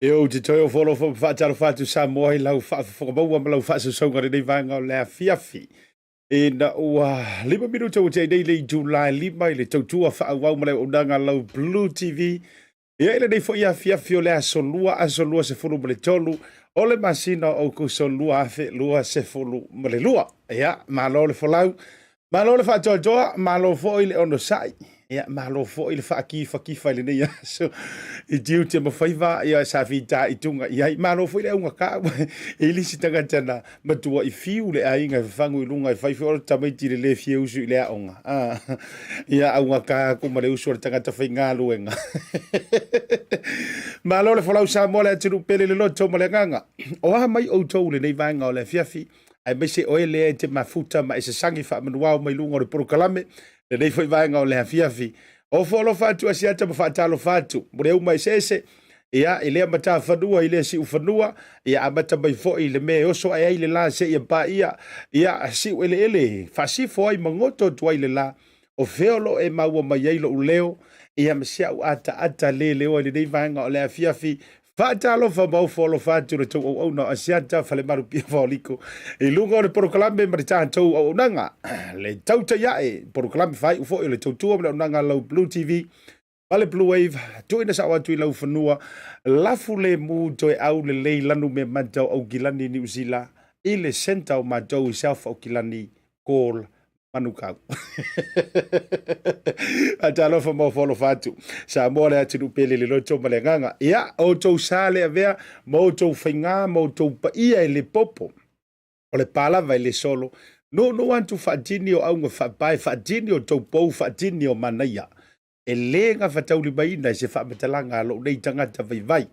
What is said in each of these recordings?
E ou te toe ofo alofa ma faatalofa atu Samoa i lau faafofoga maua ma lau faasausauga i lenei vaega o le afiafi. Ina ua 5 minuta ua tea nei le itula e 5 i le tautua faaauau ma le auaunaga a lau Blue TV. Ia i lenei foi afiafi o le aso lua, aso 23 o le masina o Aokuso 2022. Ia, malo le folau, malo le faatoatoa, malo foi le onosai. Ia, malo foi le faakifakifa i lenei aso i tiute ma faiva, ia sa fitaituga i ai. Malo foi le augata, e le isi tagata na matua i fiu le aiga e fafagu i luga e fai foi o le tamaiti le le fia usu i le aoga. Ah, ia augata atu ma le usu a le tagata faigaluega. Malo le folau Samoa le atunuu pele le loto ma le agaga. O a mai outou i lenei vaega o le afiafi, aemaise oe lea e te mafuta ma e sasagi faamanuao mai luga o le polokalame, lenei foi vaega o le afiafi. Ofo alofa atu Asiata ma faatalofa atu, mo le uma eseese, ia, i lea matafanua i lea siufanua, ia amata mai foi i le mea e oso ae ai le la seia paia, ia, siu eleele, faasifo ai ma goto atu ai le la, o fea o lo o e maua mai ai lou leo, ia ma si au ataata le leoa i lenei vaega o le afiafi. Faatalofa ma ofo alofa atu le tou auauna o Asiata Falemalu Pia Faoliko i luga o le polokalame ma le tatou auaunaga, le tautai ae, polokalame faaiu foi o le tautua ma le auaunaga a lau Blue TV ma le Blue Wave, tuuina sao atu i lau fanua, lafu lemu toe au lelei lanu mea mata o Aukilani Niu Sila i le centre o matou i South Aukilani Call Manukau. Faatalofa ma ofo alofa atu. Samoa le atunuu pele le loto ma le agaga. Ia, outou sa le avea ma outou faigā ma outou paia e le popo. O le pa lava e le solo. Nuunuu atu faatini o auga faapae, faatini o tou pou, faatini o manaia. E le gafataulimaina i se faamatalaga a lou nei tagata vaivai.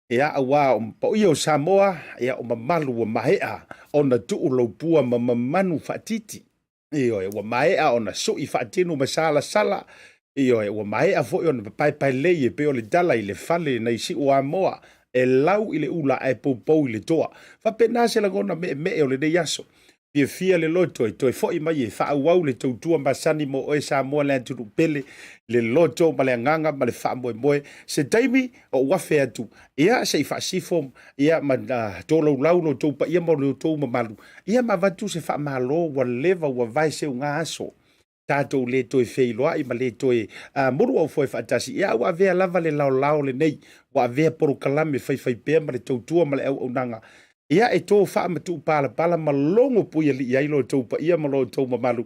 Ia, auā o paia o Samoa, ia, o mamalu ua maea ona tuu lou pua ma mamanu faatiti. Ioe, ua maea ona sui faatino ma salasala. Ioe, ua maea foi ona paepaelei e pei o le tala i le fale nai Siuamoa, e lau i le ula ae poupou i le toa. Faapena se lagona meemee o lenei aso. Fiafia le loto e toe foi mai e faaauau le tautua masani mo oe Samoa le atunuu pele, le loto ma le agaga ma le faamoemoe. Se taimi o ou afe atu, ia se i faasifo ia ma tolaulau lo outou paia ma lo outou mamalu, ia ma avatu se faamalo ua leva ua vae seuga aso. Tatou le toe feiloai ma le toe muluaufoe faatasi, ia ua avea lava le laolao lenei, ua avea polokalame faifaipea ma le tautua ma le auaunaga, ia e to faamatuupalapala ma logo puialii ai lo outou paia ma lo outou mamalu,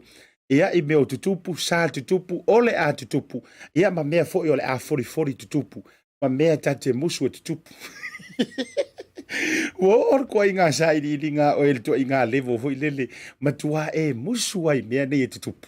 ia i mea o tutupu, sa tutupu, o le a tutupu, ia ma mea foi o le a folifoli tutupu. Ma mea ta te musu e tutupu. Ua oo le toaiga sailiiliga a oe i le toaiga level foi lele, matua e musu ai mea nei e tutupu.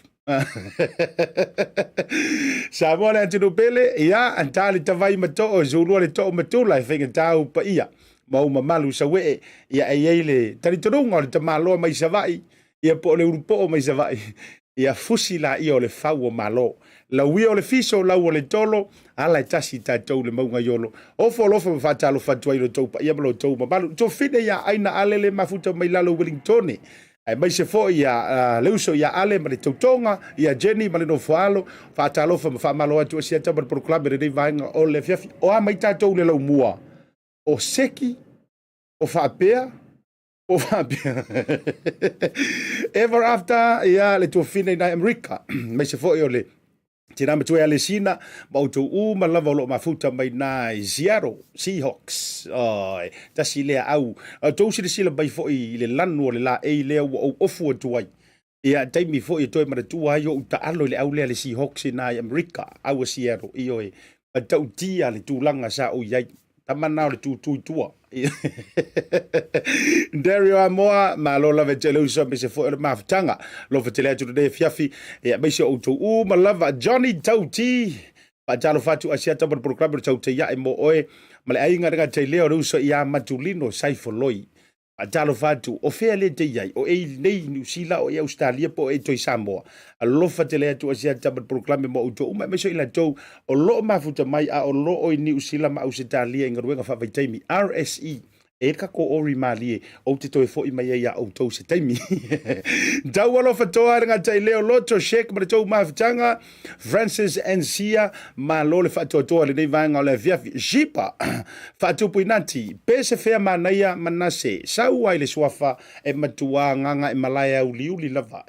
Samoa le atunuu pele, ia, ta le tavai ma too, sulua le too ma tula e faigata ou paia ma ou mamalu sauee, ia e i ai le talitonuga o le tamaloa mai Savaii, ia po o le ulupoo mai Savaii, ia fusi laia o le fau o Malo. Lauia o le fiso, lau o le tolo, ala e tasi tatou le mauga i Olo. Ofo alofa ma faatalofa atu ai lo outou paia ma lo outou mamalu. Tofine ia Aina Ale le mafuta mai lalo Wellingtone. Aemaise foi ia le uso ia Ale ma le tautoga, ia Jenny ma le nofoalo. Faatalofa ma faamalo atu asiata ma le polokalame lenei vaega o le afiafi. O a mai tatou le laumua? O seki, o faapea, o faapea. Ever after, ia le tuafine i nai Amerika. Aemaise foi o le tina matua ia Lesina, ma outou uma lava o loo mafuta mai nai Seattle Seahawks. Oi, tasi lea au. Outou silasila mai foi i le lanu o le laei lea ua ou ofu atu ai. Ia, taimi foi e toe manatua ai ou taalo i le au lea le Seahawks i nai Amerika, au a Seattle, ioe, matautia le tulaga sa ou i ai. Tama na o le tūtū i tua. Dario Amoa, malo lava e tele uso aemaise foi o le mafutaga. Alofa tele atu lenei afiafi, ia aemaise o outou uma lava. Johnny Tauti, faatalofa atu Asiata ma le polokalame o le Tautei Ae mo oe ma le aiga le gata i lea o le uso ia Matulino Saifoloi. Faatalofa atu, o fea lea e te i ai? O e i nei i Niu Sila, o e i Ausetalia po o e toe i Samoa? Alofa tele atu Asiata ma le polokalame mo outou uma aemaise o i latou o lo o mafuta mai a o lo o i Niu Sila ma Ausetalia i galuega faavaitaimi, RSE. E i ai le tatou ori malie ou te toe foi mai ai iā outou se taimi. Tau alofa toa le gata i leo loto Sheik ma le tou mafutaga. Francis Nsia, malo le faatoatoa i lenei vaega o le afiafi. Jipa, faatupu inati, pe se fea manaia Manase, sau ai le suafa e matuā gaga e malae auliuli lava.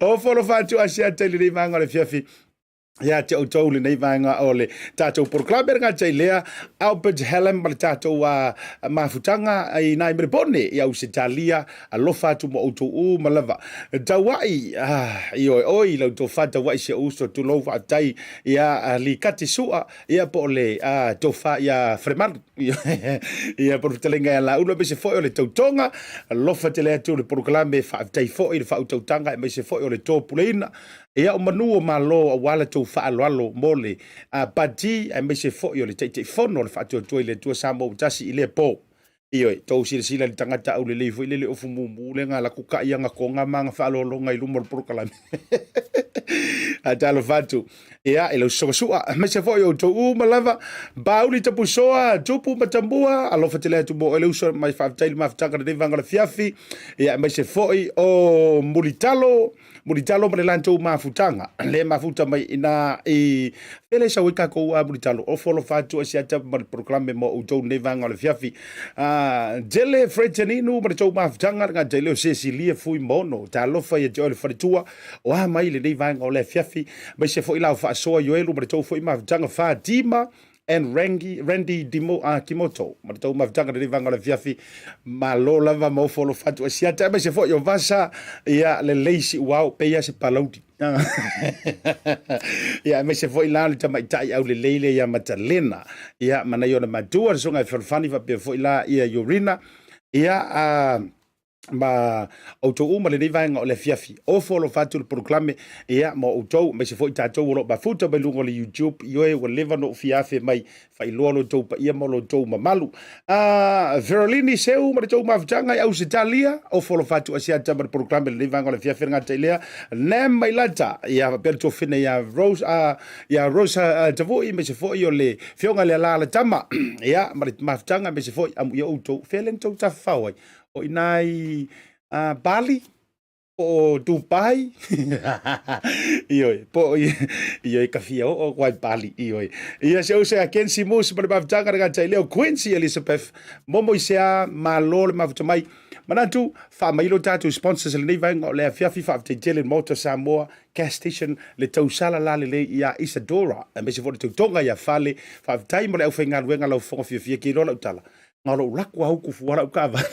Ofo alofa atu Asiata i lenei vaega o le afiafi. Ia te outou lenei vaega o le tatou polokalame le gata i lea Albert Hallam ma le tatou mafutaga i nai Melepone i Ausetalia Alofa atu ma outou uma lava. Tauai, ah, ioe, oi lau tofa tauai si ou uso, tulou faafetai ia Likati Sua, ia po o le ah, tofa ia Falemalu, ia po o le fetalaiga ia Laulu, aemaise foi o le tautoga, alofa tele atu le polokalame, faafetai foi le faautautaga, aemaise foi o le tōpuleina, ia o manu o Malo aua la tou faaaloalo mo le ah, pati, aemaise foi o le Taitaifono o le Faatuatua i le Atua Samoa ua tasi i lea po. Ioe, tou silasila i le tagata aulelei foi lele ofu mumu le ga laku kai aga koga ma aga faaaloaloga i luma o le polokalame. Ae talofa atu, ia, i lau soga sua, aemaise foi o outou uma lava, Bauli Tapusoa, Tupu Matamua, alofa tele atu mo oe le uso mai faafetai le mafutaga lenei vaega o le afiafi, ia, aemaise foi o Mulitalo, Mulitalo ma le latou mafutaga, le mafuta mai ina i fele sau ai tatou a Mulitalo, o folofa atu ai siata ma le polokalame mo outou nei vaega o le afiafi. Jele Fretaninu ma le tou mafutaga, le gata i leo Cecilia Fuimono, talofa ia te oe le faletua, o a mai lenei vaega o le afiafi, aemaise foi lau faasoa Ioelu ma le tou foi mafutaga Fatima, and Rangi, Randy Dimo, Kimoto, ma le tou mafutaga lenei vaega o le afiafi, malo lava ma ofo alofa atu ai siata, aemaise foi o Vasa, ia lelei siuao, pei lava se palauli. Ia, aemaise foi la le tamaitai aulelei lea ia Matalena, ia, ma nai ona matua, le susuga ia Fealofani faapea foi la ia Yorina, ia, ma outou uma lenei vaega o le afiafi. Ofo alofa atu le polokalame ia ma outou, aemaise foi tatou o lo o mafuta mai luga o le YouTube. Ioe, ua leva ona ou fia afe mai faailoa lo outou paia ma lo outou mamalu. Verolini Seu ma le tou mafutaga i Ausetalia, ofo alofa atu Asiata ma le polokalame lenei vaega o le afiafi le gata i lea. Nem mai lata, ia faapea le tuafine ia Rose, ia Rosa Tavui, aemaise foi o le fioga le ala tama, ia ma le mafutaga, aemaise foi amuia outou. Fea le na tou tafafao ai? O i nai Bali, po o Dubai, ioe, po o ioe ka fia oo ko ai Bali, ioe. Ia se use a Kensi Moose ma le mafutaga le gata i leo Quincy Elizabeth, momo i sea malo le mafuta mai. Manatu, faamailo tatou sponsors lenei vaega o le afiafi faafetai tele le Maota Samoa, Gas Station, le tausala la lelei ia Isadora, aemaise foi le tautoga ia Fale, faafetai mo le aufaigaluega lau fofoga fiafia ke iloa lau tala. Na o lou laku a uku fua lau taavale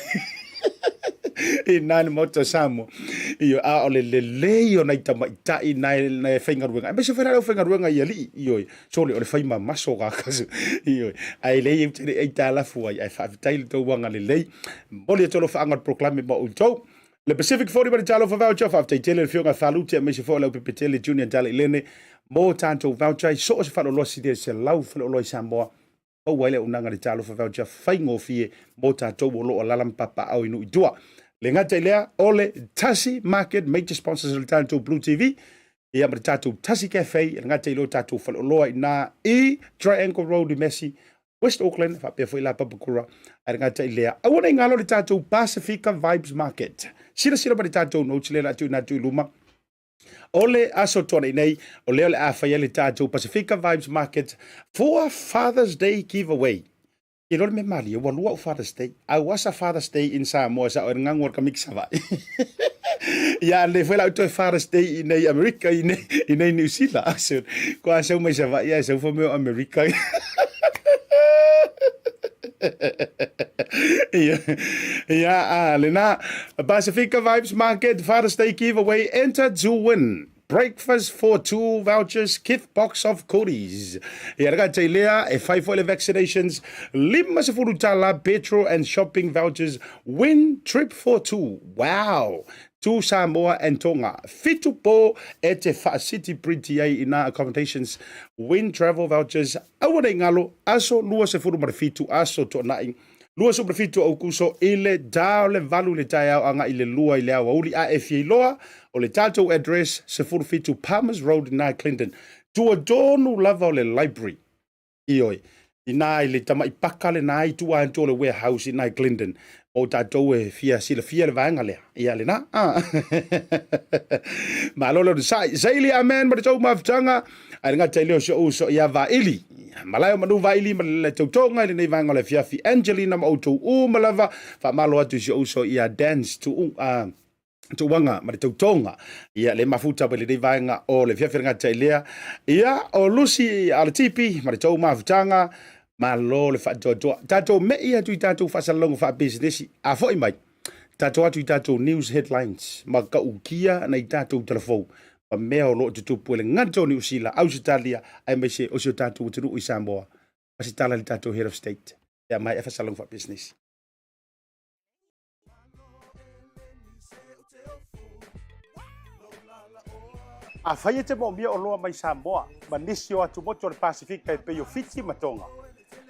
i nā le Maota o Samoa. Ioe, a o le lelei o nai tamaitai na e faigaluega, aemaise foi la le aufaigaluega i alii, ioe, sole o le fai mamaso kakasu, ioe, ae leai ou te le i aitalafu ai, ae faafetai i le tou agalelei. Momoli atu alofaaga o le polokalame mo outou. Le Pacific 40 ma le Talofa Voucher, faafetai tele i le Afioga ia Faluti aemaise foi o le Aupepetele Junior Dale Ilene mo tatou voucher i so o se faleoloa sili e 100 faleoloa i Samoa. Maua ai le auaunaga a le Talofa Voucher faigofie mo tatou o lo o alaala ma papaaao i nuu i tua. Le gata i lea, o le Tasi Market, major sponsors o le tatou Blue TV, ia ma le tatou Tasi Cafe, e le gata i lea o tatou faleoloa i ina i Triangle Road i Massey, West Auckland, faapea foi la Papakura, ae le gata i lea, aua ne i galo le tatou Pasifika Vibes Market. Silasila mai i le tatou notes lea o le a tuuina atu i luma. O le aso Tuanai nei, o lea o le a fai ai le tatou Pasifika Vibes Market for Father's Day giveaway. Ke loa le mea malie, ua lua au Father's Day. I was a Father's Day in Samoa, sa o e ngagu o le kamiki Savaii. Ia, le foi la au toe Father's Day i nei Amerika, i nei, i nei New Zealand. Aso, ko a sau mai Savaii, a sau fo mea o Amerika. Ia, ia, a, lena, Pasifika Vibes Market Father's Day Giveaway, enter to win. Breakfast for two vouchers, gift box of goodies. Ia, le gata i lea, e fai foi le vaccinations, $50 petrol and shopping vouchers, win trip for two. Wow! To Samoa and Tonga. Fitu po e te whaasiti printi ai i nā accommodations, win travel vouchers, aua nei ngalo, aso 27, aso tuanai, 27 o Aukuso i le da o le valu i le taeao agai i le lua i le aoauli a e fia iloa o le tatou address 17 Palmers Road ina i Clinton. Tua tonu lava o le library. Ioe. Ina i le tamai paka lena i tua atu o le warehouse ina i Clinton. O tatou e fia silafia le vaega lea. Ia lena. Ah. Malo le onosai. Saili amen ma le tou mafutaga. Ae le gata i lea o si ou uso ia Vaili. Malae o Manu Vaili ma le tautoga i lenei vaega o le afiafi. Angelina ma outou uma lava. Faamalo atu i si ou uso ia Dance Tuuga ma le tautoga. Ia le mafuta mai lenei vaega o le afiafi le gata i lea. Ia o Lucy Alatipi ma le tou mafutaga. Malo le faatoatoa. Tatou mei atu i tatou faasalalauga faapisinisi. A foi mai, tatou atu i tatou news headlines ma kaukia nai tatou talafou ma mea o lo o tutupu e le gata o Niu Sila, Ausetalia, aemaise o si o tatou atunuu i Samoa. Ma se tala i le tatou Head of State. Ia mai e faasalalau faapisinisi. Afai e te moomia oloa mai Samoa ma nisi o atumotu o le Pasifika e pei o Fiti ma Tonga,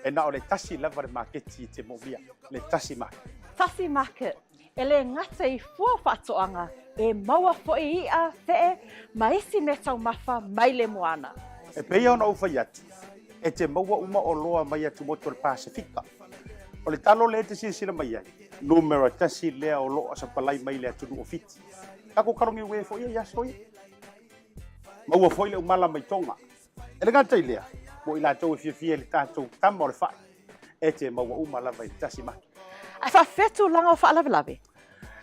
e na o le tasi lava le maketi e te moomia, le Tasi Market. Tasi Market, e le gata i fua faatoaga, e maua foi i'a, fe'e, ma isi meataumafa mai le moana. E pei ona ou fai atu, e te maua uma oloa mai atumotu o le Pasefika. O le talo lea e te silasila mai ai, numera tasi lea o lo o sapalai mai le atunuu o Fiti. Tatou kalogi uē foi ia i aso ia. Maua foi le umala mai Tonga. E le gata i lea, mo i latou e fiafia i le tatou tama o le fai, e te maua uma lava i le tasi maki. Ae faafefea tulaga o faalavelave?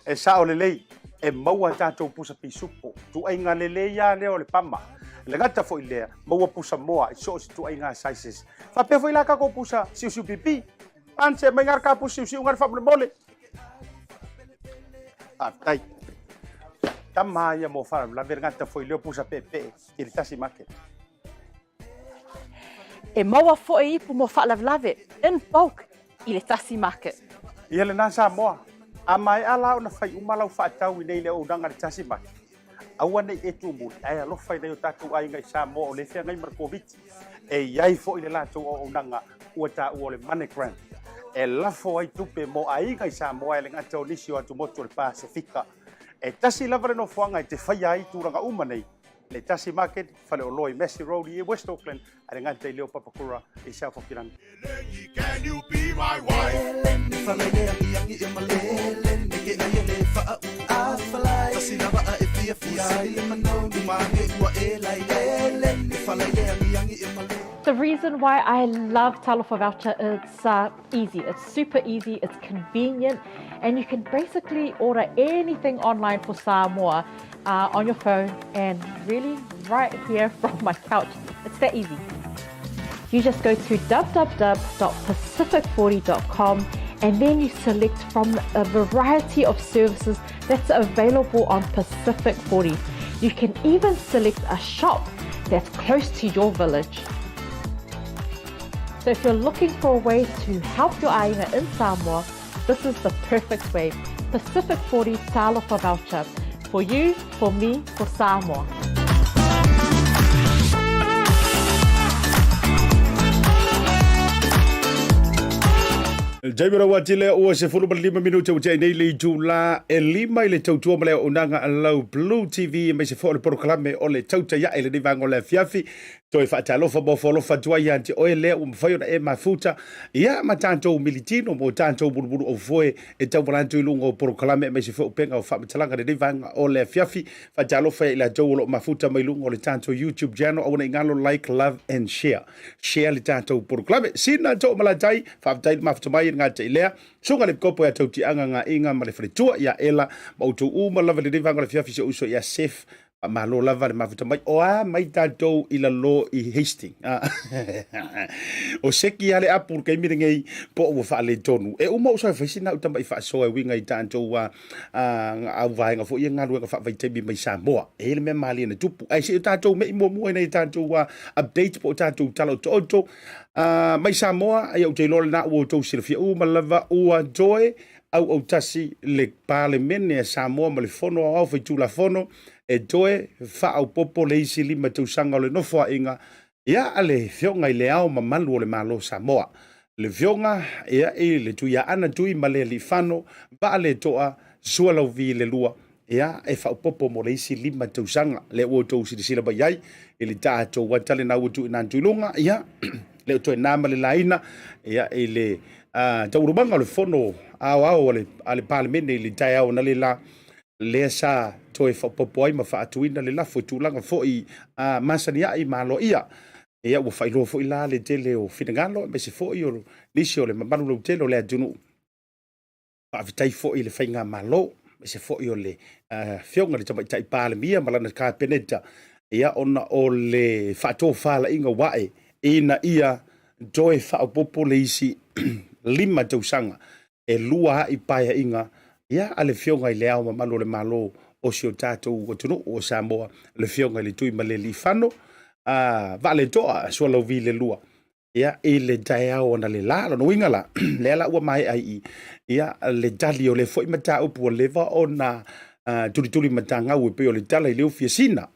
E sao lelei, e maua tatou pusa pisupo, tuaiga lelei a lea o le pama. E le gata foi i lea, maua pusa moa i so o se tuaiga sizes. Faapea foi la tatou pusa siusiu pipi. Anse mai ngara ka pusa siusiu ngara faamolemole. Faafetai. Tama ia mo faalavelave le gata foi lea o pusa peepee i le tasi market. E maua foi ipu mo faalavelave in bulk i le tasi market. Ia lena Samoa, a maea la ona fai uma lau faatau i nei le auaunaga i le tasi market, aua ne i e tumuli ae alofa i nai o tatou aiga i Samoa o lea e feagai ma le Koviti. E i ai foi le latou auaunaga ua taua o le MoneyGram e lafo ai tupe mo aiga i Samoa e le gata o nisi o atumotu o le Pasefika. E tasi lava le nofoaga e te faia ai tulaga uma nei, le Tasi Market, faleoloa i Massey Road i West Auckland, ae le gata i lea o Papakura i South Hokirangi. The reason why I love Talofa Voucher it's uh, easy. It's super easy, it's convenient, and you can basically order anything online for Samoa uh, on your phone and really right here from my couch. It's that easy. You just go to www.pacific40.com And then you select from a variety of services that's available on Pacific 40. You can even select a shop that's close to your village. So if you're looking for a way to help your aiga in Samoa, this is the perfect way. Pacific 40 Talofa Voucher. For you, for me, for Samoa. Jamie Rawati lea ua 15 minute ua tea nei le itula e lima i le tautua ma le auaunaga a lau Blue TV aemaise foi o le polokalame o le Tautai Ae i lenei vaega o le afiafi. Toe faatalofa ma ofo alofa atu ai ia te oe lea ua mafai ona e mafuta ia ma tatou militino mo tatou mulumulu aufoe e tauala atu i luga o polokalame aemaise foi o upega o faamatalaga i lenei vaega o le afiafi. Faatalofa ia i latou o lo o mafuta mai luga o le tatou YouTube channel. Aua ne i galo like, love and share. Share le tatou polokalame. Sina Toomalatai, faafetai le mafuta mai e le gata i lea. Suga le kopo ia Tautiaga Ngaiga ma le faletua ia Ela ma outou uma lava i lenei vaega o le afiafi si ou uso ia Sef. Faamalo lava le mafuta mai. O a mai tatou i lalo i Hastings. O seki lava le apu i le taimi lenei po o ua faaletonu. E uma ou sau e fai sina au tamai faasoa e uiga i tatou au vaega foi ia galuega faavaitaimi mai Samoa. E i ai le mea malie na tupu. Ae se i o tatou mei muamua ina ia tatou update po o tatou tala otooto mai Samoa. Ia ou te iloa lena ua outou silafia uma lava ua toe auautasi le Palemene a Samoa ma le Fono Aoao Faitulafono e toe faaopoopo le isi 5 tausaga o le Nofoaiga ia a le Afioga i Le Ao Mamalu o le Malo o Samoa, le Afioga ia i le Tuiaana Tuimalealiifano Vaaletoa Sualauvi le Lua, ia e faaopoopo mo le isi 5 tausaga. Lea ua outou silasila mai ai i le tatou ata lena ua tuuina atu i luga, ia le o toe na ma le laina ia i le taualumaga o le Fono Aoao a le Palemene i le taeao analeila, lea sa toe faaopoopo ai ma faatuina le lafo i tulaga foi masani ai ma aloaia. Ia ua faailoa foi la le tele o finagalo aemaise foi o nisi o le mamalu lautele o le atunuu. Faafetai foi i le faigamalo aemaise foi o le Afioga i le Tamaitai Palemia ma lana Kapeneta, ia ona o le faatofalaiga ua ae ina ia toe faaopoopo le isi 5 tausaga e lua ai paeaiga ia a le Afioga i Le Ao Mamalu o le Malo o si o tatou atunuu o Samoa, le Afioga i le Tuimalealiifano Vaaletoa Sualauvi le Lua, ia i le taeao analeila. Lona uiga la, lea la ua maea i i ia le tali o lea foi mataupu ua leva ona tulituli matagau e pei o le tala i le ufi a Sina.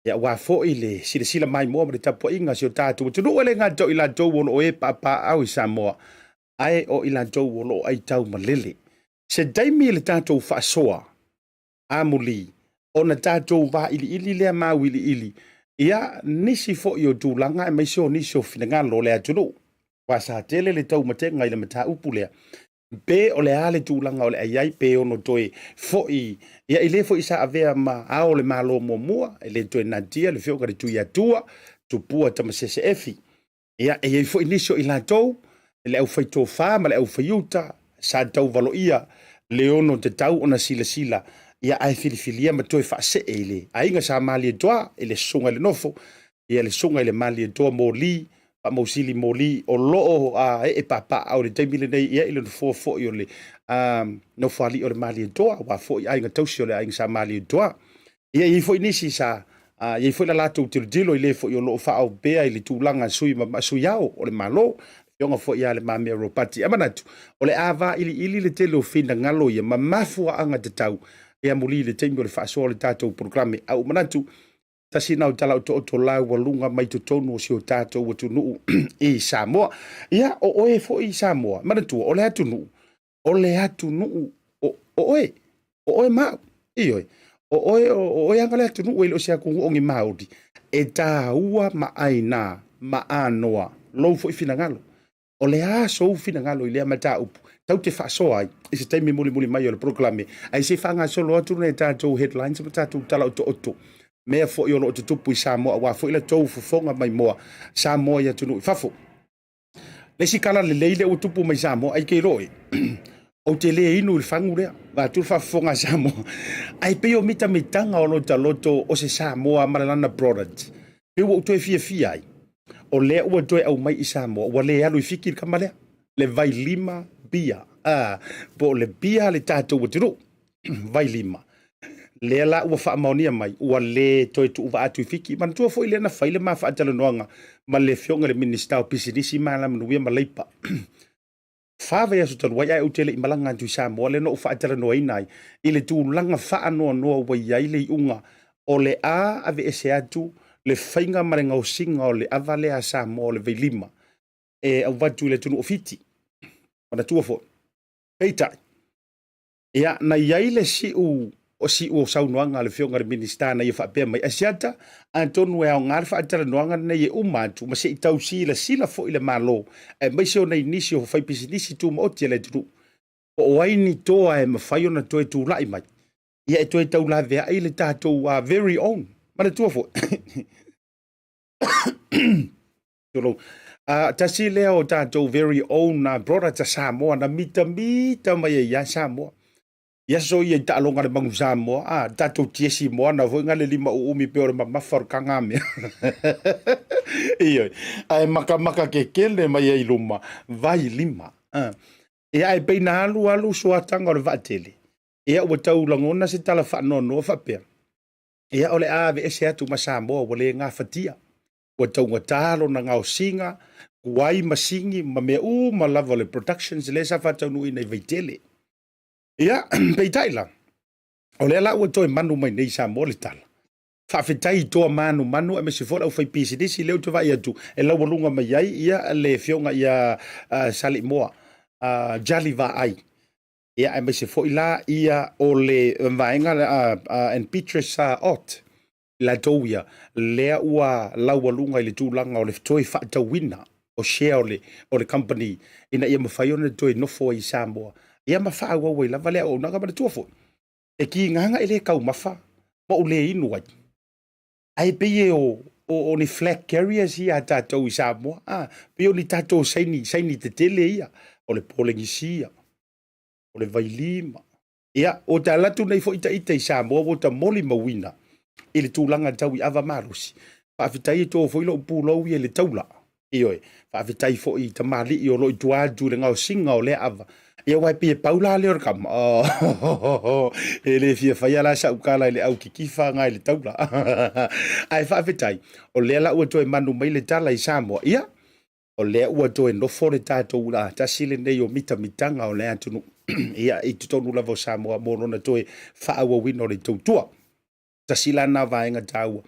Ia aua foi le silasila maimoa ma le tapuaiga a si o tatou atunuu, e le gata o i latou o lo o e paapaau i Samoa, ae o i latou o lo o aitau malele. Se taimi i le tatou faasoa amuli, ona tatou vailiili lea ma auiliili ia nisi foi o tulaga aemaise o nisi o finagalo o le atunuu. Aua sa tele le taumatega i le mataupu lea, pe o le a le tulaga o le a i ai, pe ono toe foi ia i le foi sa avea ma ao o le Malo muamua, e le toe natia le Afioga i le Tuiatua Tupua Tamasese Efi. Ia, e i ai foi nisi o i latou, le aufaitofa ma le aufaiuta, sa tauvaloia le ono tatau ona silasila, ia ae filifilia ma toe faasee i le aiga sa Malietoa, i le susuga i le nofo, ia le susuga i le Malietoa Moli, Faamausili Moli, o lo o ee papaaao i le taimi lenei, ia i le nofoa foi o le nofoalii o le Malietoa, aua foi aiga tausi o le aiga sa Malietoa. Ia, e i ai foi nisi sa i ai foi la latou tilotilo i le foi o lo o faaoo pea i le tulaga sui ma sui ao o le Malo, afioga foi ia Le Mamea Ropati. Ae manatu, o le a vailiili le tele o finagalo ia ma mafuaaga tatau e amuli i le taimi o le faasoa o le tatou polokalame. A ua manatu, tasi lena o tala otooto laualuga mai totonu o si o tatou atunuu i Samoa. Ia, o oe foi i Samoa, manatua, o le atunuu, o le atunuu o oe, o oe ma au, ioe, o oe, o oe aga le atunuu e le o se atunuu o ni Māori, e tāua ma aina ma anoa lou foi finagalo. O le a sou finagalo i lea mataupu, tau te faasoa ai i se taimi mulimuli mai o le polokalame, ae se i faagasolo atu nai tatou headlines ma tatou tala otooto, mea foi o lo o tutupu i Samoa, aua foi la tou fofoga maimoa Samoa i atunuu i fafo. Le isi tala lelei lea ua tupu mai Samoa, ai ke loe, ou te le inu i le fagu lea, vaeatu le faafofoga a Samoa. Ae pei o mitamitaga o lota loto o se Samoa ma le lana product, pei ua ou toe fiafia ai, o lea ua toe aumai i Samoa, ua le alu i Fiti le tama lea, le Vailima Beer. a, po o le pia a le tatou atunuu, Vailima. Lea la ua faamaonia mai, ua le toe tuuvaa atu i Fiti. Manatua foi lea na fai le ma faatalanoaga ma le Afioga i le Minisita o Pisinisi ma Alamanuia ma Leipa. Fa vaiaso talu ai ae ou te le i malaga atu i Samoa, lea na ou faatalanoaina ai i le tulaga faanoanoa ua i ai le iuga o le a aveese atu le faiga ma le gaosiga o le ava lea a Samoa o le Vailima e avatu i le atunuu o Fiti. Manatua foi. Peitai, Ia, na i ai le siu o siu o saunoaga a le Afioga i le Minisita na ia faapea mai, Asiata, atonu e aoga le faatalanoaga lenei e uma atu ma se i tau silasila foi le Malo, aemaise o nai nisi o faipisinisi tumaoti a le atunuu, po o ai ni toa e mafai ona toe tulai mai, ia e toe taulaveai le tatou very own. Manatua foi, Tulou. Tasi lea o tatou very own product a Samoa na mitamita mai ai ia Samoa. I aso ia i taaloga a le Manu Samoa, a tatou tiesi moana foi nga le lima uumi pe o le mamafa o le kagamea. Ioe. Ae makamaka kekele mai ai luma, vai lima. Ia ae pei na alu alu suataga o le vaatele. Ia ua tau lagona se tala faanoanoa faapea. Ia o le a aveese atu ma Samoa ua le gafatia. Ua taugata lona gaosiga, tuai masini ma mea uma lava o le productions lea sa faataunuuina i Vaitele. Ia, peitai la, o lea la ua toe manu mai nei i Samoa le tala. Faafetai i toa manumanu aemaise foi le aufaipisinisi lea ou te vaai atu e laualuga mai ai ia le afioga ia Saleimoa Jali Vaai. Ia aemaise foi la ia o le vaega and Beatrice Ott, latou ia lea ua laualuga i le tulaga o le toe faatauina o share o le, o le company ina ia mafai ona toe nofo ai i Samoa ia ma faaauau ai lava le auaunaga. Manatua foi, e kigaga e le taumafa ma ou le inu ai, ae pei e o, o, o ni flag carriers ia a tatou i Samoa, a, pei o ni tatou saini, saini tetele ia, o le Polenisia, o le Vailima. Ia, ua ta alu atu nei foi ita i Samoa ua ta molimauina i le tulaga tau i ava malosi. Faafetai e to foi lou pulou ia i le taula. Ioe, faafetai foi i tamalii o lo o i tua atu i le gaosiga o lea ava. Ia aua e pei e pau la lea o le kama. Oh, e le fia faia la sau tala i le au kikifa nga i le taula. Ae faafetai, o lea la ua toe manu mai le tala i Samoa. Ia, o lea ua toe nofo le tatou la tasi lenei o mitamitaga o le atunuu ia i totonu lava o Samoa mo lona toe faaauauina o le tautua. Tasi la na vaega taua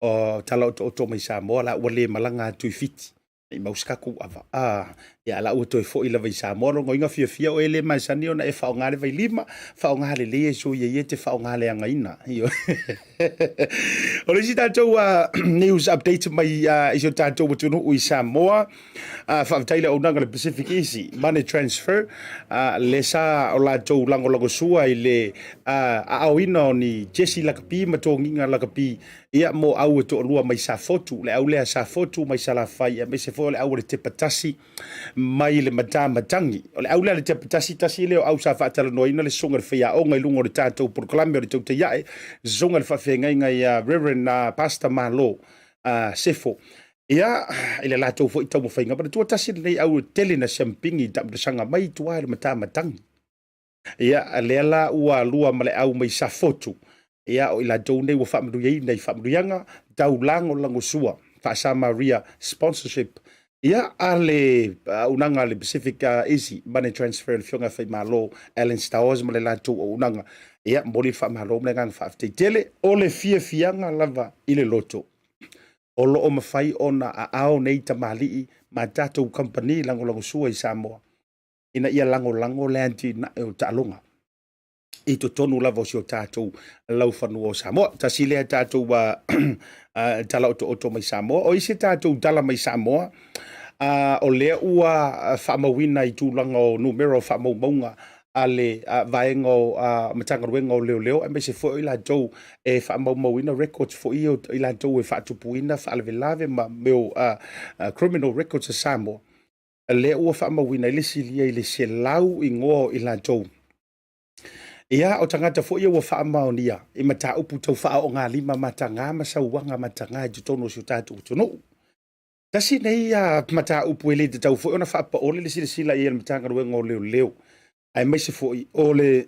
o tala otooto mai Samoa la ua le malaga atu i Fiti i mau se tatou ava. Ah, ia la ua toe foi lava i Samoa lona uiga fiafia oe le masani ona e faaaoga le vailima, faaaoga lelei e soia ia te faaaoga leagaina. O le isi tatou news update mai i si o tatou atunuu i Samoa, faafetai le auaunaga le Pacific Easy Money Transfer, le sa o latou lagolagosua i le aaoina o ni jesi lakapi ma togiga lakapi ia mo au e toalua mai Safotu, le au lea Safotu mai Salafai, aemaise foi o le au o le Tepatasi mai le Matamatagi. O le au lea a le Tepatasi, tasi lea o au sa faatalanoaina le susuga i le faiaoga i luga o le tatou polokalame o le Tautai Ae, susuga i le faafeagaiga ia Reverend Pastor Malo Sefo. Ia, i le latou foi taumafaiga, manatua tasi lenei au e tele na siampigi i taamilosaga mai i tua i le Matamatagi. Ia, lea la ua lua ma le au mai Safotu. Ia, o i latou nei ua faamanuiaina i faamanuiaga tau lagolagosua faa-Samaria sponsorship. Ia, a le auaunaga a le Pacific Easy Money Transfer, le Afioga Faimalo Alan Stowers ma le latou auaunaga. Ia, momoli le faamalo ma le agaga faafetai tele. O le fiafiaga lava i le loto o lo o mafai ona aao nei tamalii ma tatou kamupani lagolagosua i Samoa ina ia lagolago le atinae o taaloga i totonu lava o si o tatou laufanua o Samoa. Tasi lea tatou tala otooto mai Samoa. O isi tatou tala mai Samoa, o lea ua faamauina i tulaga o numera o faamaumauga a le vaega o Matagaluega o Leoleo, aemaise foi o i latou e faamaumauina records foi ia o i latou e faatupuina faalavelave ma mea o criminal records a Samoa. Lea ua faamauina ai le silia i le 100 igoa o i latou. Ia, o tagata foi ia ua faamaonia i mataupu tau faaoogalima mataga ma sauaga mataga i totonu o si o tatou atunuu. Tasi nei mataupu e le tatau foi ona faapaole le silasila i ai a le Matagaluega o Leoleo. Aemaise foi o le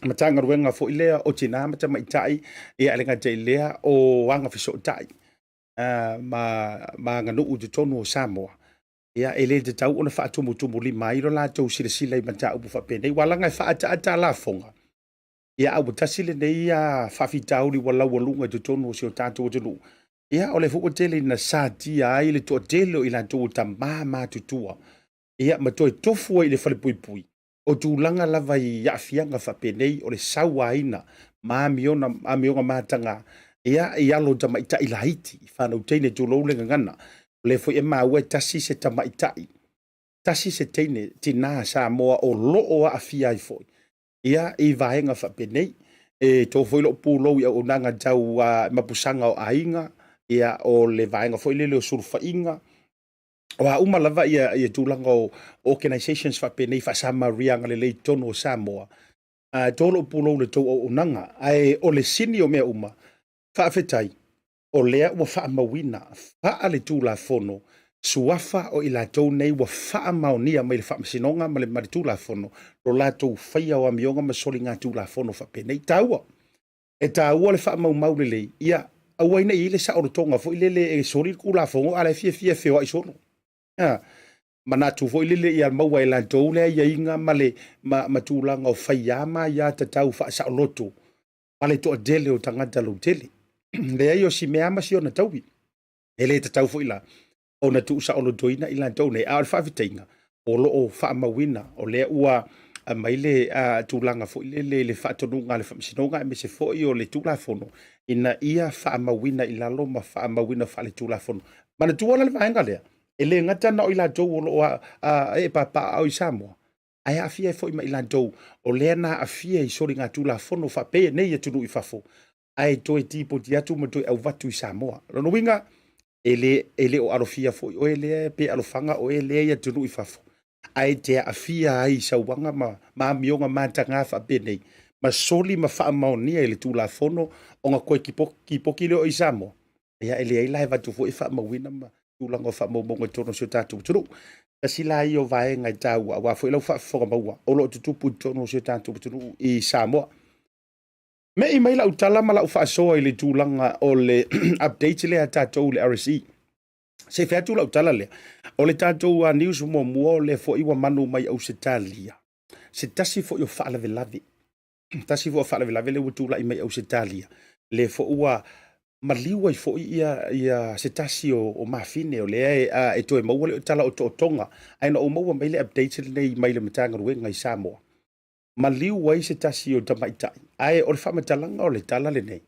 Matagaluega foi lea o Tina ma Tamaitai, ia e le gata i lea o Agafesootai ma aganuu i totonu o Samoa, ia e le tatau ona faatumutumulima ai lo latou silasila i mataupu faapenei, aua leaga e faaataata a lafoga, ia a ua tasi lenei faafitauli ua laualuga i totonu o si o tatou atunuu. Ia o lea foi ua tele ina satia ai le toatele o i latou o tama matutua, ia ma toe tofu ai i le falepuipui, o tulaga lava i aafiaga faapenei o le sauaina ma amioga mataga, ia, i alo o tamaitai laiti, i fanau teine tulou le gagana. O lea foi e maua e tasi se tamaitai, tasi se teine tina Samoa o lo o aafia ai foi, ia, i vaega faapenei. E to foi lou pulou i auaunaga tau mapusaga o aiga, ia, o le vaega foi lele o sulufaiga, o a uma lava ia tulaga o organizations faapenei faa-Samaria agalelei i totonu o Samoa. E to lou pulou i le tou auaunaga, ae o le sini o mea uma, faafetai o lea ua faamauina faaletulafono suafa o i latou nei ua faamaonia mai le Faamasinoga ma le Tulafono lo latou faia o amioga ma soligatulafono faapenei. Taua, e taua le faamaumau lelei, ia aua ne i i ai le saolotoga foi lele e soli le Tulafono a o la e fiafia e feoai solo. Manatu foi lele ia maua e latou le aiaiga ma le ma tulaga o faia ma aia tatau faasaoloto ma le toatele o tagata lautele. Leai, o si mea ma si ona taui. E le tatau foi la ona tuusaolotoina i latou nei, a o le faafetaiga o lo o faamauina, o lea ua aumai le tulaga foi lele i le faatonuga a le Faamasinoga aemaise foi o le Tulafono ina ia faamauina i lalo ma faamauina faaletulafono. Manatua la le vaega lea, e le gata na o i latou o lo o ee papaaao i Samoa, ae aafia ai foi ma i latou o lea na aafia i soligatulafono faapenei i atunuu i fafo, ae toe tipoti atu ma toe auvatu i Samoa. O lona uiga, e le o alofia foi oe lea pe alofaga oe lea i atunuu i fafo, ae te aafia ai i sauaga ma amioga mataga faapenei, ma soli ma faamaonia i le Tulafono ona toe kipoki lea o oe i Samoa. Ia e leai la e avatu foi e faamauina ma tulaga o faamaumauga i totonu o si o tatou atunuu. Tasi la ia o vaega e taua, aua foi lau faafofoga maua o lo o tutupu i totonu o si o tatou atunuu i Samoa. Me'i mai lau tala ma lau faasoa i le tulaga o le update lea a tatou i le RSE. Se i fai atu lau tala lea, o le tatou news muamua o lea foi ua manu mai Ausetalia, se tasi foi o faalavelave, tasi foi o faalavelave lea ua tulai mai Ausetalia, lea foi ua maliu ai foi ia se tasi o mafine o lea e toe maua le tala otootoga. Ae na ou maua mai le update lenei mai le Matagaluega i Samoa, maliu ai se tasi o tamaitai. Ae o le faamatalaga o le tala lenei,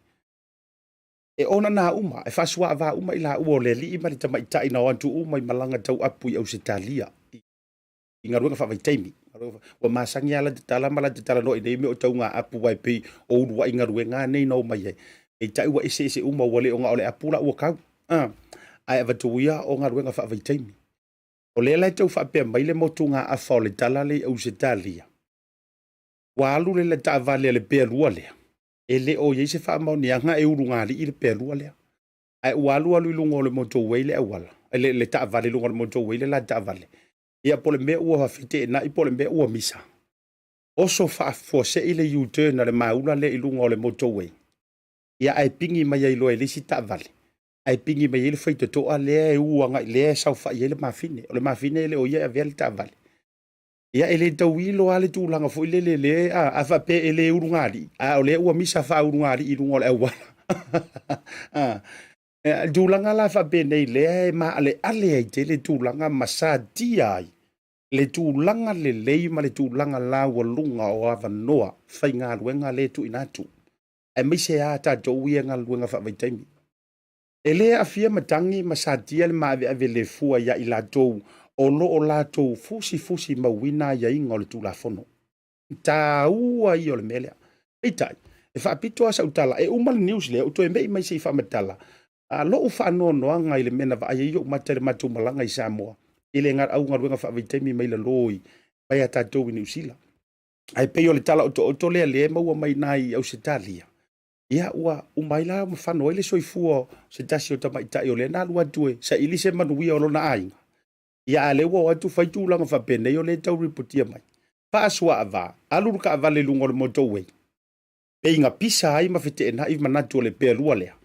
e onana uma, e faasuaava uma i laua o le alii ma le tamaitai na o atu uma i malaga tauapu i Ausetalia i galuega faavaitaimi. Ua masani lava la tala ma la talanoa i nei mea o tauga apu, aua e pei o uluai galuega nei na omai ai. Peitai ua eseese uma, ua le o na o le apu la ua tau. Ae avatu ia o galuega faavaitaimi. O lea la e tau faapea mai le motugaafa o le tala lea i Ausetalia, ua alu le taavale a le pealua lea, e le o i ai se faamaoniaga e ulugalii le pealua lea. Ae ua alu alu i luga o le motorway le auala, le taavale i luga o le motorway le la taavale. Ia po o le mea ua feteenai po o le mea ua misa. Oso faafuasei le U-turn a le maula lea i luga o le motorway. Ia ae pigi mai ai loa e le isi taavale, ae pigi mai ai le faitotoa lea e u agai lea e saofai ai le mafine. O le mafine e le o ia e avea le taavale. Ia e le tauilo lava le tulaga foi lele le a faapea e le ulugalii, a o lea ua misa faaulugalii i luga o le auala. Le tulaga la faapenei lea e maaleale ai tele tulaga ma satia ai le tulaga lelei ma le tulaga laualuga o avanoa faigaluega lea e tuuina atu, aemaise lava tatou ia galuega faavaitaimi. E le aafia matagi ma satia le maaveave le fua ia i latou o lo o latou fusifusi mauina aiaiga o le Tulafono. Taua ia o le mea lea. Peitai, e faapito lava sau tala, e uma le news lea, ou toe mei mai se i faamatala lou faanoanoaga i le mea na vaai ai ou mata i le matou malaga i Samoa, i le au galuega faavaitaimi mai lalo i mai a tatou i Niu Sila. Ae pei o le tala otooto lea lea e maua mai i i Ausetalia, ia ua uma ai la ma fano ai le soifua o se tasi o tamaitai o lea na alu atu e saili se manuia o lona aiga. Ia a lea ua o atu fai tulaga faapenei o lea e tau ripotia mai. Faasuaava, alu le taavale i luga o le motorway, pei na pisa ai ma feteenai manatu o le pealua lea.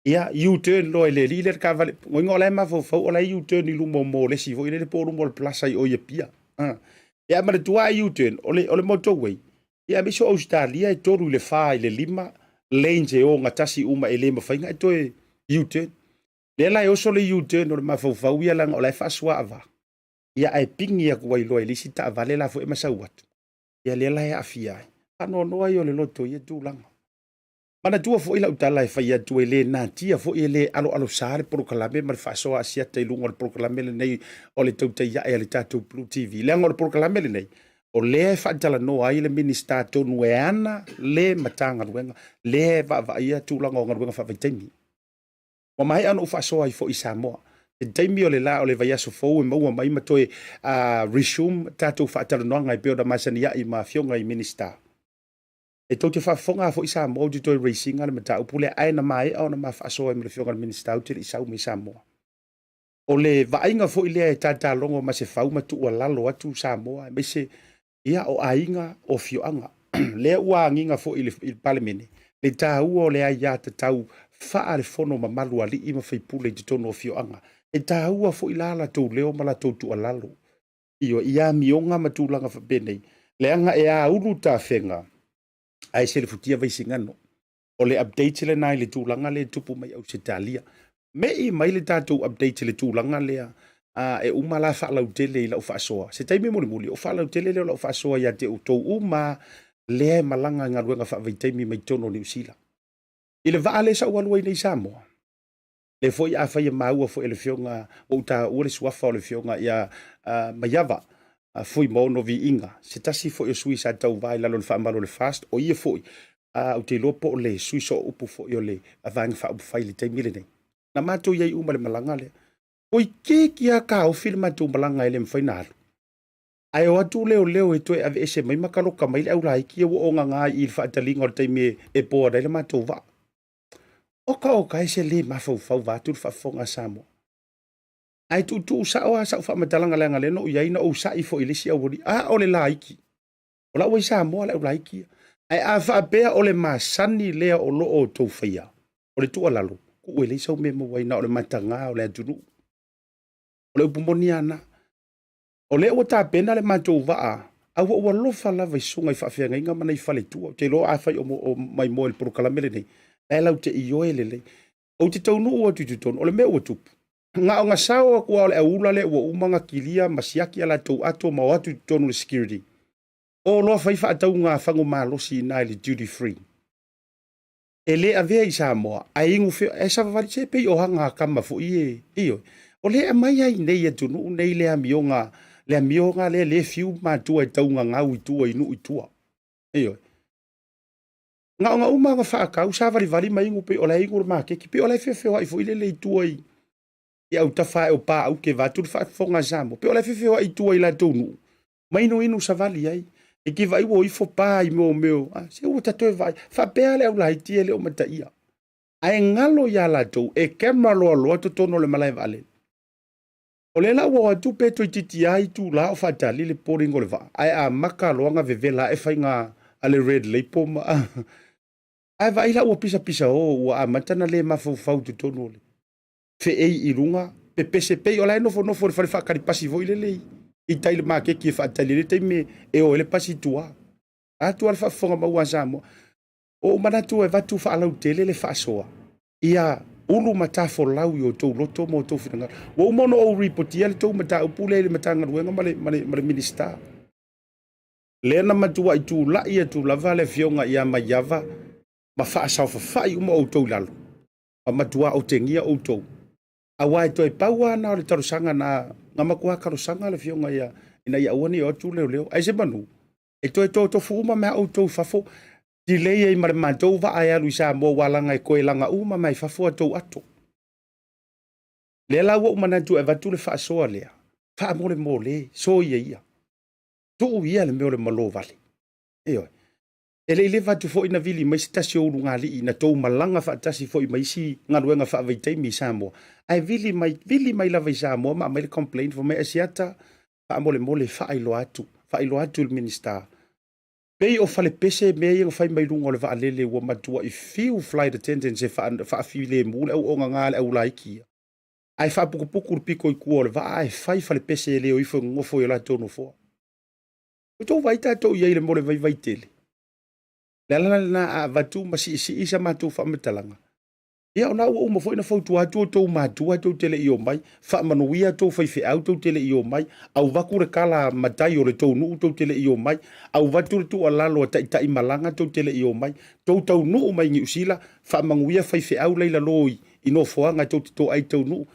Ia, U-turn loa e le alii lea le taavale. Goiga o la e mafaufau o la e U-turn i luma o Molesi foi lele po o luma o le Plaza i o i Apia. Ia, manatua a U-turn, o le motorway, ia aemaise o Ausetalia e 3 i le 4 i le 5 lanes e ogatasi uma e le mafai ona e toe U-turn. Lea la e oso le U-turn o le mafaufau ia leaga o la e faasuaava. Ia ae pigi atu ai loa i le isi taavale la foi e masau atu. Ia lea la e aafia ai. Faanoanoa ai o le loto i ia tulaga. Manatua foi lau tala e fai atu e le natia foi e le aloalosa le polokalame ma le faasoa asiata i luga o le polokalame lenei o le tautai ae a le tatou Blue TV. Leaga o le polokalame lenei, o lea e faatalanoa ai le Minisita tonu e ana le Matagaluega, lea e vaavaaia tulaga o galuega faavaitaimi. Ua maea ona ou faasoa ai foi i Samoa. I le taimi o le la o le vaiaso fou e maua mai ma toe resume tatou faatalanoaga e pei ona masani ai ma afioga i Minisita. E tou te faafofoga foi Samoa ou te toe raise ina le mataupu lea, ae na maea ona ma faasoa ai ma le afioga i le Minisita ou te le i sau mai Samoa. O le vaaiga foi lea e tatalogo ma se fau ma tuualalo atu Samoa, aemaise ia o aiga o afioaga. Lea ua agiga foi i le Palemene le taua o le aiatatau faale-fono mamalu a alii ma faipule i totonu o afioaga. E taua foi la latou leo ma latou tuualalo i amioga ma tulaga faapenei, leaga e aulu tafega ae selefutia vaisigano. O le update lena i le tulaga lea e tupu mai Ausetalia. Mei mai le tatou update i le tulaga lea, e uma la faalautele i lau faasoa. Se taimi mulimuli, o faalautele lea o lau faasoa ia te outou uma lea e malaga i galuega faavaitaimi mai totonu o Niu Sila. I le vaa lea sa ou alu ai nei i Samoa, lea foi afai e maua foi e le afioga, ua ou taua le suafa o le afioga ia Maiava Fuimaono Viiga, se tasi foi o sui sa tauva i lalo o le faamalu o le FAST, o ia foi, ou te iloa po o le sui sooupu foi o le Vaega Faaupufai i le taimi lenei. Na matou i ai uma i le malaga lea. Toeitiiti lava taofi le matou malaga e le mafai ona alu. Ae o atu leoleo e toe aveese mai ma taloka mai le aulaiti ia ua ogaga i i le faataliga o le taimi e board ai le matou vaa. Oka oka e se le mafaufau vaeatu le faafofoga a Samoa. Ae tuutuu sao lava sau faamatalaga leaga lea na ou i ai na ou sa'i foi i le isi aualii. A o le laiti. O la ua i Samoa le aulaiti ia. Ae a faapea o le masani lea o lo o outou faia, o le tuualalo, tuu e leai sau mea e maua ai na o le mataga o le atunuu. O le upu moni lava lena. O lea ua tapena le matou vaa, a ua ou alofa lava i susuga i faafeagaiga ma nai faletua. Ou te iloa afai o maimoa i le polokalame lenei, la e latou te ioe lelei. Ou te taunuu atu i totonu, o le mea ua tupu, na ona sao atu lava o le auula lea ua uma ona kilia ma siaki a latou ato ma o atu i totonu o le security. O loa fai faatauga fagu malosi i ina i le duty free. E le avea i Samoa, ae inu feo, ae savavali se pei o aga a tama foi e, ioe. O lea e aumai ai nei i atunuu nei le amioga, le amioga lea le fiu matua e taugagau i tua i nuu i tua. Ioe. Na ona uma ona faatau, savalivali ma inu pei o la e inu le maketi, pei o la e feofeoai foi lele i tua i autafa ae o Paaute vaeatu le faafofoga a Samoa, pei o la e feofeoai i tua i latou nuu, ma inuinu savali ai. E te vaai ua ifo pa i mea o mea, a, se ua ta toe vaai. Faapea le aulaiti e le o mataia. Ae galo ia latou, e camera loaloa totonu o le malae vaalele. O lea la ua o atu pe toeitiiti lava itula o faatali le boarding o le vaa, ae amata loa ona vevela ae faiga a le red label ma ae vaai la ua pisapisa o ua amata ona le mafaufau i totonu o le feei i luga pepese pei o la e nofonofo i le fale faatali pasi foi lele i tai i le maketi e faatali ai le taimi e o ai le pasi i tua. Atu lava le faafofoga maua a Samoa. Ua ou manatu e avatu faalautele le faasoa ia ulu ma tafolau i outou loto ma outou finagalo. Ua uma ona ou ripotia le tou mataupu lea i le Matagaluega ma le, ma le, ma le Minisita. Lea na matuai tulai atu lava le afioga ia Maiava ma faasaofafai uma outou i lalo, ma matua otegia outou. Aua e toe pau lava na o le talosaga na, na matua talosaga le afioga ia, ina ia aua ne i o atu leoleo. Ae se manu, e toe totofu uma mai outou i fafo, delay ai ma le matou vaa e alu i Samoa ua laga e toe laga uma mai fafo a tou ato. Lea la ua ou manatu e avatu le faasoa lea, faamolemole, soia ia. Tuu ia le mea o le malo vale. Ioe. E le i leva atu foi na vili mai se tasi o ulugalii na tou malaga faatasi foi ma isi galuega faavaitaimi i Samoa, ae vili mai, vili mai lava i Samoa ma aumai le complaint, fai mai, Asiata, faamolemole faailoa atu. faailoa atu i le Minisita, pei o falepese mea ia na fai mai luga o le vaalele ua matuai fiu flight attendants e faafilemu le auaunaga a le au laiti ia, ae faaputuputu le pito i tua o le vaa ae fai falepese e le o ifo e nonofo i o latou nofoa. Ua outou vaai tatou i ai i le mea o le vaivai tele. O le ala lena a avatu ma siisii sa matou faamatalaga, ia o lena ua uma foi ona fautua atu outou matua tou te le i omai, faamanuia tou faifeau tou te le i omai, avatu le tala a matai o le tou nuu tou te le i omai, avatu le tuualalo a taitai malaga tou te le i omai, tou taunuu mai Niu Sila, faamanuia faifeau la i lalo i nofoaga tou te toai tou nuu,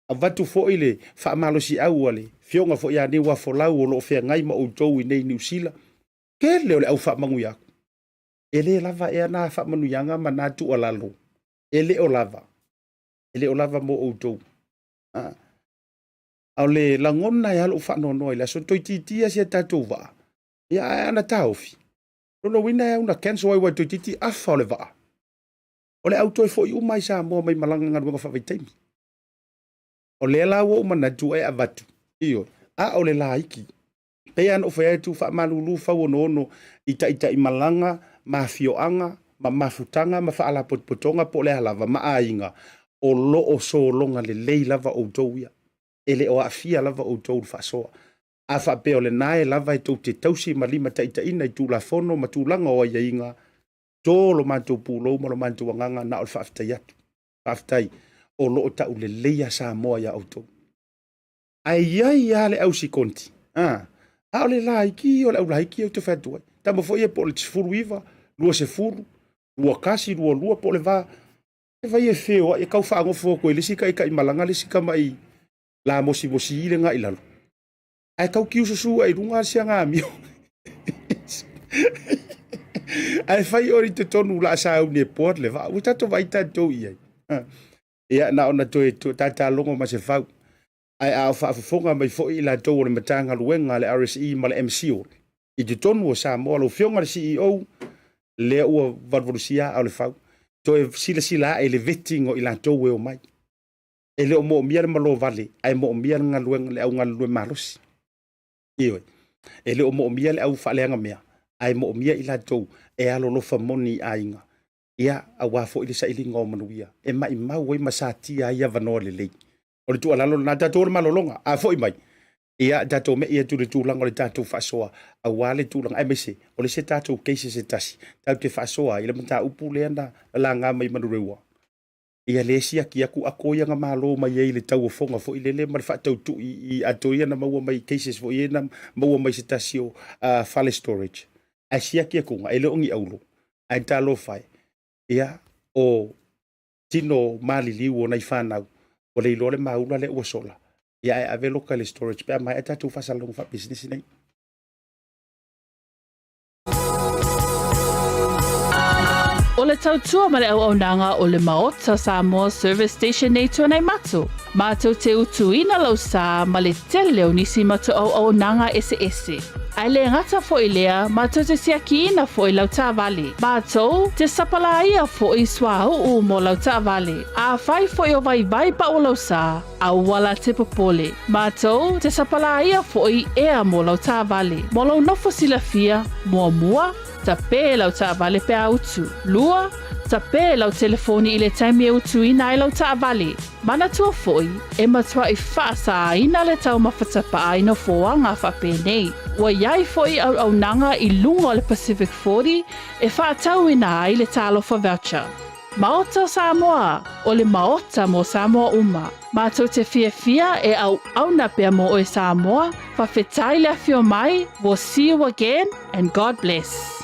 avatu foi le faamalosiau a le Afioga foi ia Niuafolau o lo o feagai ma outou i nei Niu Sila, tele o le au faamanuia atu. E le lava ea na faamanuiaga ma na tuualalo, e le o lava, e le o lava mo outou. A o le lagona e a lou faanoanoa i le aso, toeitiiti si a tatou vaa, ia ae ana taofi, lona uiga e au na cancel ai aua toeitiiti afa o le vaa. O le au toe foi uma i Samoa mai malaga galuega faavaitaimi. O lea la ua ou manatu e avatu, ioe, a o le laiti. Pei lava ona ou fai atu, faamalulu fauonoono i taitai malaga ma afioaga ma mafutaga ma faalapotopotoga po o le a lava ma aiga, o lo o sologa lelei lava outou ia. E le o aafia lava outou i le faasoa. A faapea o lena e lava e tou te tausi ma limataitaiina i Tulafono ma tulaga o aiaiga, to lo matou pulou ma lo matou agaga na o le faafetai atu. Faafetai, o lo o tauleleia Samoa ia outou. Ae i ai lava le au sikonti, a, a o le laiti o le au laiti ou te fai atu ai. Tama foi ia po o le 19, 20, 21, 22 po o le va, e vai e feoai e tau faanofo atu e le isi taitaimalaga le isi tamai lamosimosi le na i lalo. Ae tau tiususu ai i luga si aga amio. Ae fai oe i totonu o le a sauni e board le vaa. Ua tatou vaai tatou i ai. Ia, na ona toe tatalogo ma se fau. Ae a o faafofoga mai foi i latou o le Matagaluega a le RSE ma le MCIL i totonu o Samoa, lau Afioga i le CEO, lea ua valuvalusia aa o le fau, toe silasila ae i le vetting o i latou e omai. E le o moomia le malo vale, ae moomia le galuega, le au galulue malosi. Ioe. E le o moomia le au faaleaga mea, ae moomia i latou e alolofa moni i aiga. Ia, aua foi le sailiga o manuia, e maimau ai ma satia ai avanoa lelei. O le tuualalo lena, tatou o le malologa, a foi mai, ia tatou me'i atu i le tulaga o le tatou faasoa, aua le tulaga, aemaise o le isi tatou case se tasi, tatou te faasoa ai i le mataupu lea na laga mai Manurewa. Ia lea e siaki atu ato ia na malo mai ai i le tauofoga foi lele ma le faatautui i ato ia na maua mai i cases foi ia na maua mai se tasi o fale storage. Ae siaki atuga, e le o ni auro, ae talofa e, ia, o tino maliliu o nai fanau, ua le iloa le maula lea ua sola, ia ae ave loka i le storage pe a maea tatou faasalalauga faapisinisi nei. O le tautua ma le auaunaga o le Maota Samoa Service Station nei Tuanaimato, matou te utuina lau sa ma le tele o nisi matou auaunaga eseese. Ae le gata foi lea, matou te siakiina foi lau taavale. Matou te sapalaia foi suauu mo lau taavale. Afai foi o vaivai pau lau sa, Aua la te popole. Matou te sapalaia foi ea mo lau taavale. Mo lou nofo silafia, muamua, tape lau taavale pe a utu. Lua, tape lau telefoni i le taimi e utuina ai lau taavale. Manatua foi, e matuai faasāina le taumafa tapaa i nofoaga faapenei. Ua i ai foi auaunaga i luga o le Pacific 40 e faatauina ai le Talofa Voucher. Maota o Samoa, o le Maota mo Samoa uma. Matou te fiafia e auauna pea mo oe Samoa, fafetai le afio mai, we'll see you again and God bless.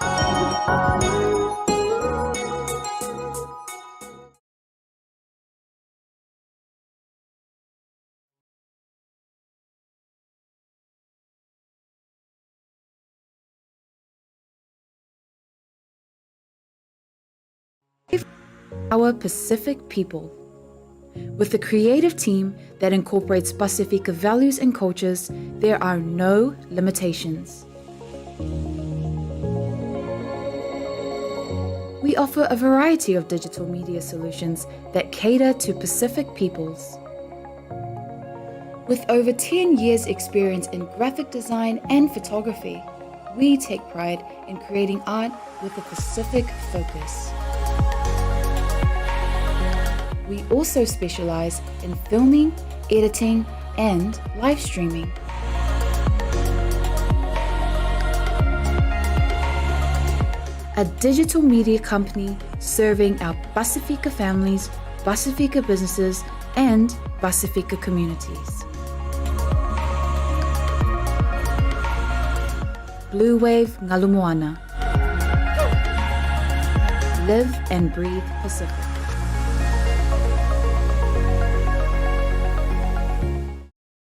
Our Pacific people. With a creative team that incorporates Pasifika values and cultures, there are no limitations. We offer a variety of digital media solutions that cater to Pacific peoples. With over 10 years' experience in graphic design and photography, we take pride in creating art with a Pacific focus. We also specialize in filming, editing, and live streaming. A digital media company serving our Pasifika families, Pasifika businesses, and Pasifika communities. Blue Wave Ngalu Moana. Live and breathe Pacific.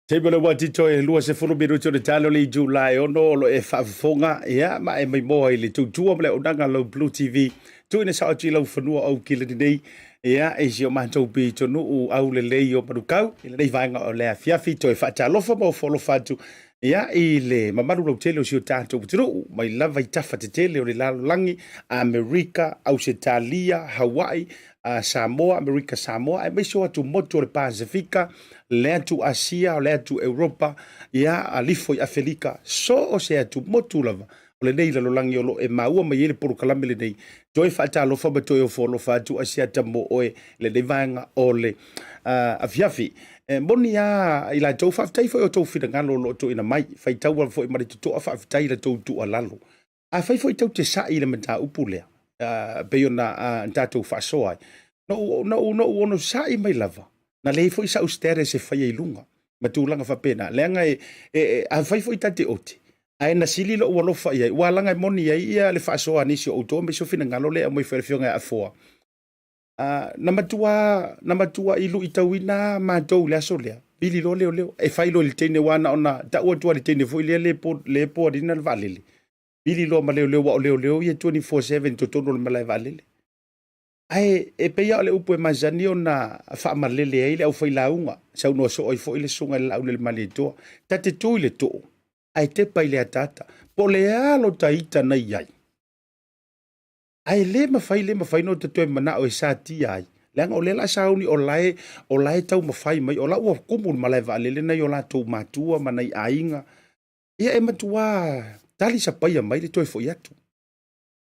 Taimi o le ua tito e 20 minuti o le talo le itula e ono o lo e faafofoga ia ma e maimoa i le tautua ma le auaunaga lau Blue TV tuuina sao atu i lau fanua o aukila lenei ia e si o matou pitonuu aulelei o Manukau i lenei vaega o le afiafi toe faatalofa ma ofo alofa atu ia i le mamalu lautele o si o tatou atunuu mai lava i tafa tetele o le lalolagi Amerika, Ausetalia, Hawaii, Samoa, Amerika Samoa, aemaise o atumotu o le Pasefika, le atu Asia, o le atu Europa, ia, alifo i Afelika, so o se atumotu lava o lenei lalolagi o lo o e maua mai ai le polokalame lenei, toe faatalofa ma toe ofo alofa atu a siata mo oe lenei vaega o le afiafi. E moni lava i latou, faafetai foi o tou finagalo o lo o tuuina mai, faitau lava foi ma le totoa, faafetai i la tou tuualalo. Afai foi tou te sa'i i le mataupu lea, pei ona tatou faasoa ai, na ou ono sa'i mai lava, na leai foi sa'u status e faia i luga ma tulaga faapena, leaga e, e, afai foi ta te ote, ae na sili lo'u alofa i ai, ua laga e moni ai ia le faasoa a nisi o outou aemaise o finagalo lea e aumai foi e le Afioga ia Afoa. Na matua, na matua i luitauina matou i le aso lea, vili loa leoleo, e fai loa i le teine, aua na ona tau atu lava i le teine foi lea le po, le board ina le vaalele, vili loa ma leoleo, aua o leoleo ia 24/7 i totonu o le malae vaalele. Ae e pei lava o le upu e masani ona faamalele ai le aufailauga, saunoa soo ai foi le susuga i le Laaulialemalietoa, ta te tu i le too, ae tepa i le ataata, po o le a lo ta ita na i ai. Ae le mafai, le mafai ona ta toe manao e satia ai, leaga o lea o le a sauni o la e, o la e taumafai mai, o la ua kumu le malae vaalele nai o latou matua ma nai aiga. Ia e matua talisapaia mai le toe foi atu.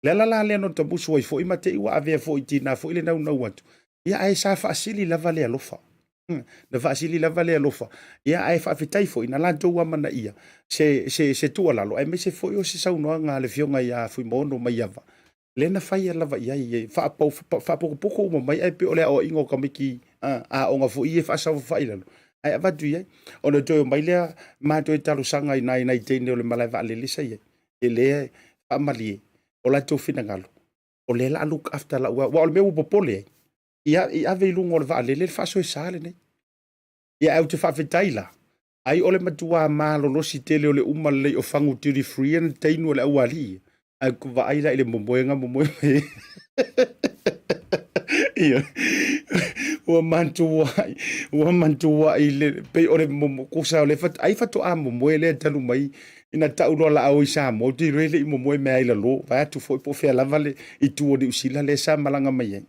Le ala la lea na tamusu ai foi ma te i ua avea foi i tinā foi le naunau atu. Ia ae sa faasili lava le alofa. Na faasili lava le alofa. Ia ae faafetai foi na latou amanaia se, se, se tuualalo aemaise foi o se saunoaga a le Afioga ia Fuimaono Maiava, lea na faia lava i ai, e faapau, faapokopoko uma mai ae pei o le aoaiga o tamaiti aoga foi ia e faasaofafai i lalo, ae avatu i ai. Ona toe omai lea ma toe talosaga i nai nai teine o le malae vaalele sa i ai, e le faamalie o latou finagalo, o lea o le a look after lau, aua o le mea ua popole ai, ia i ave i luga o le vaalele le faasoesa lenei. Ia ae ou te faafetai la, ai o le matua malolosi tele o le uma lelei o fagu duty free na tainu a le aualii. Ae ou vaai la i le momoega momoe mai. Ia, ua matuai, ua matuai le, pei o le momo, kusa o le fat, ai faatoa momoe lea talu mai ina tau loa la o i Samoa, ou te iloa e le i momoe mea ai lalo, vae atu foi po o fea lava le itu o Niu Sila lea sa malaga mai ai.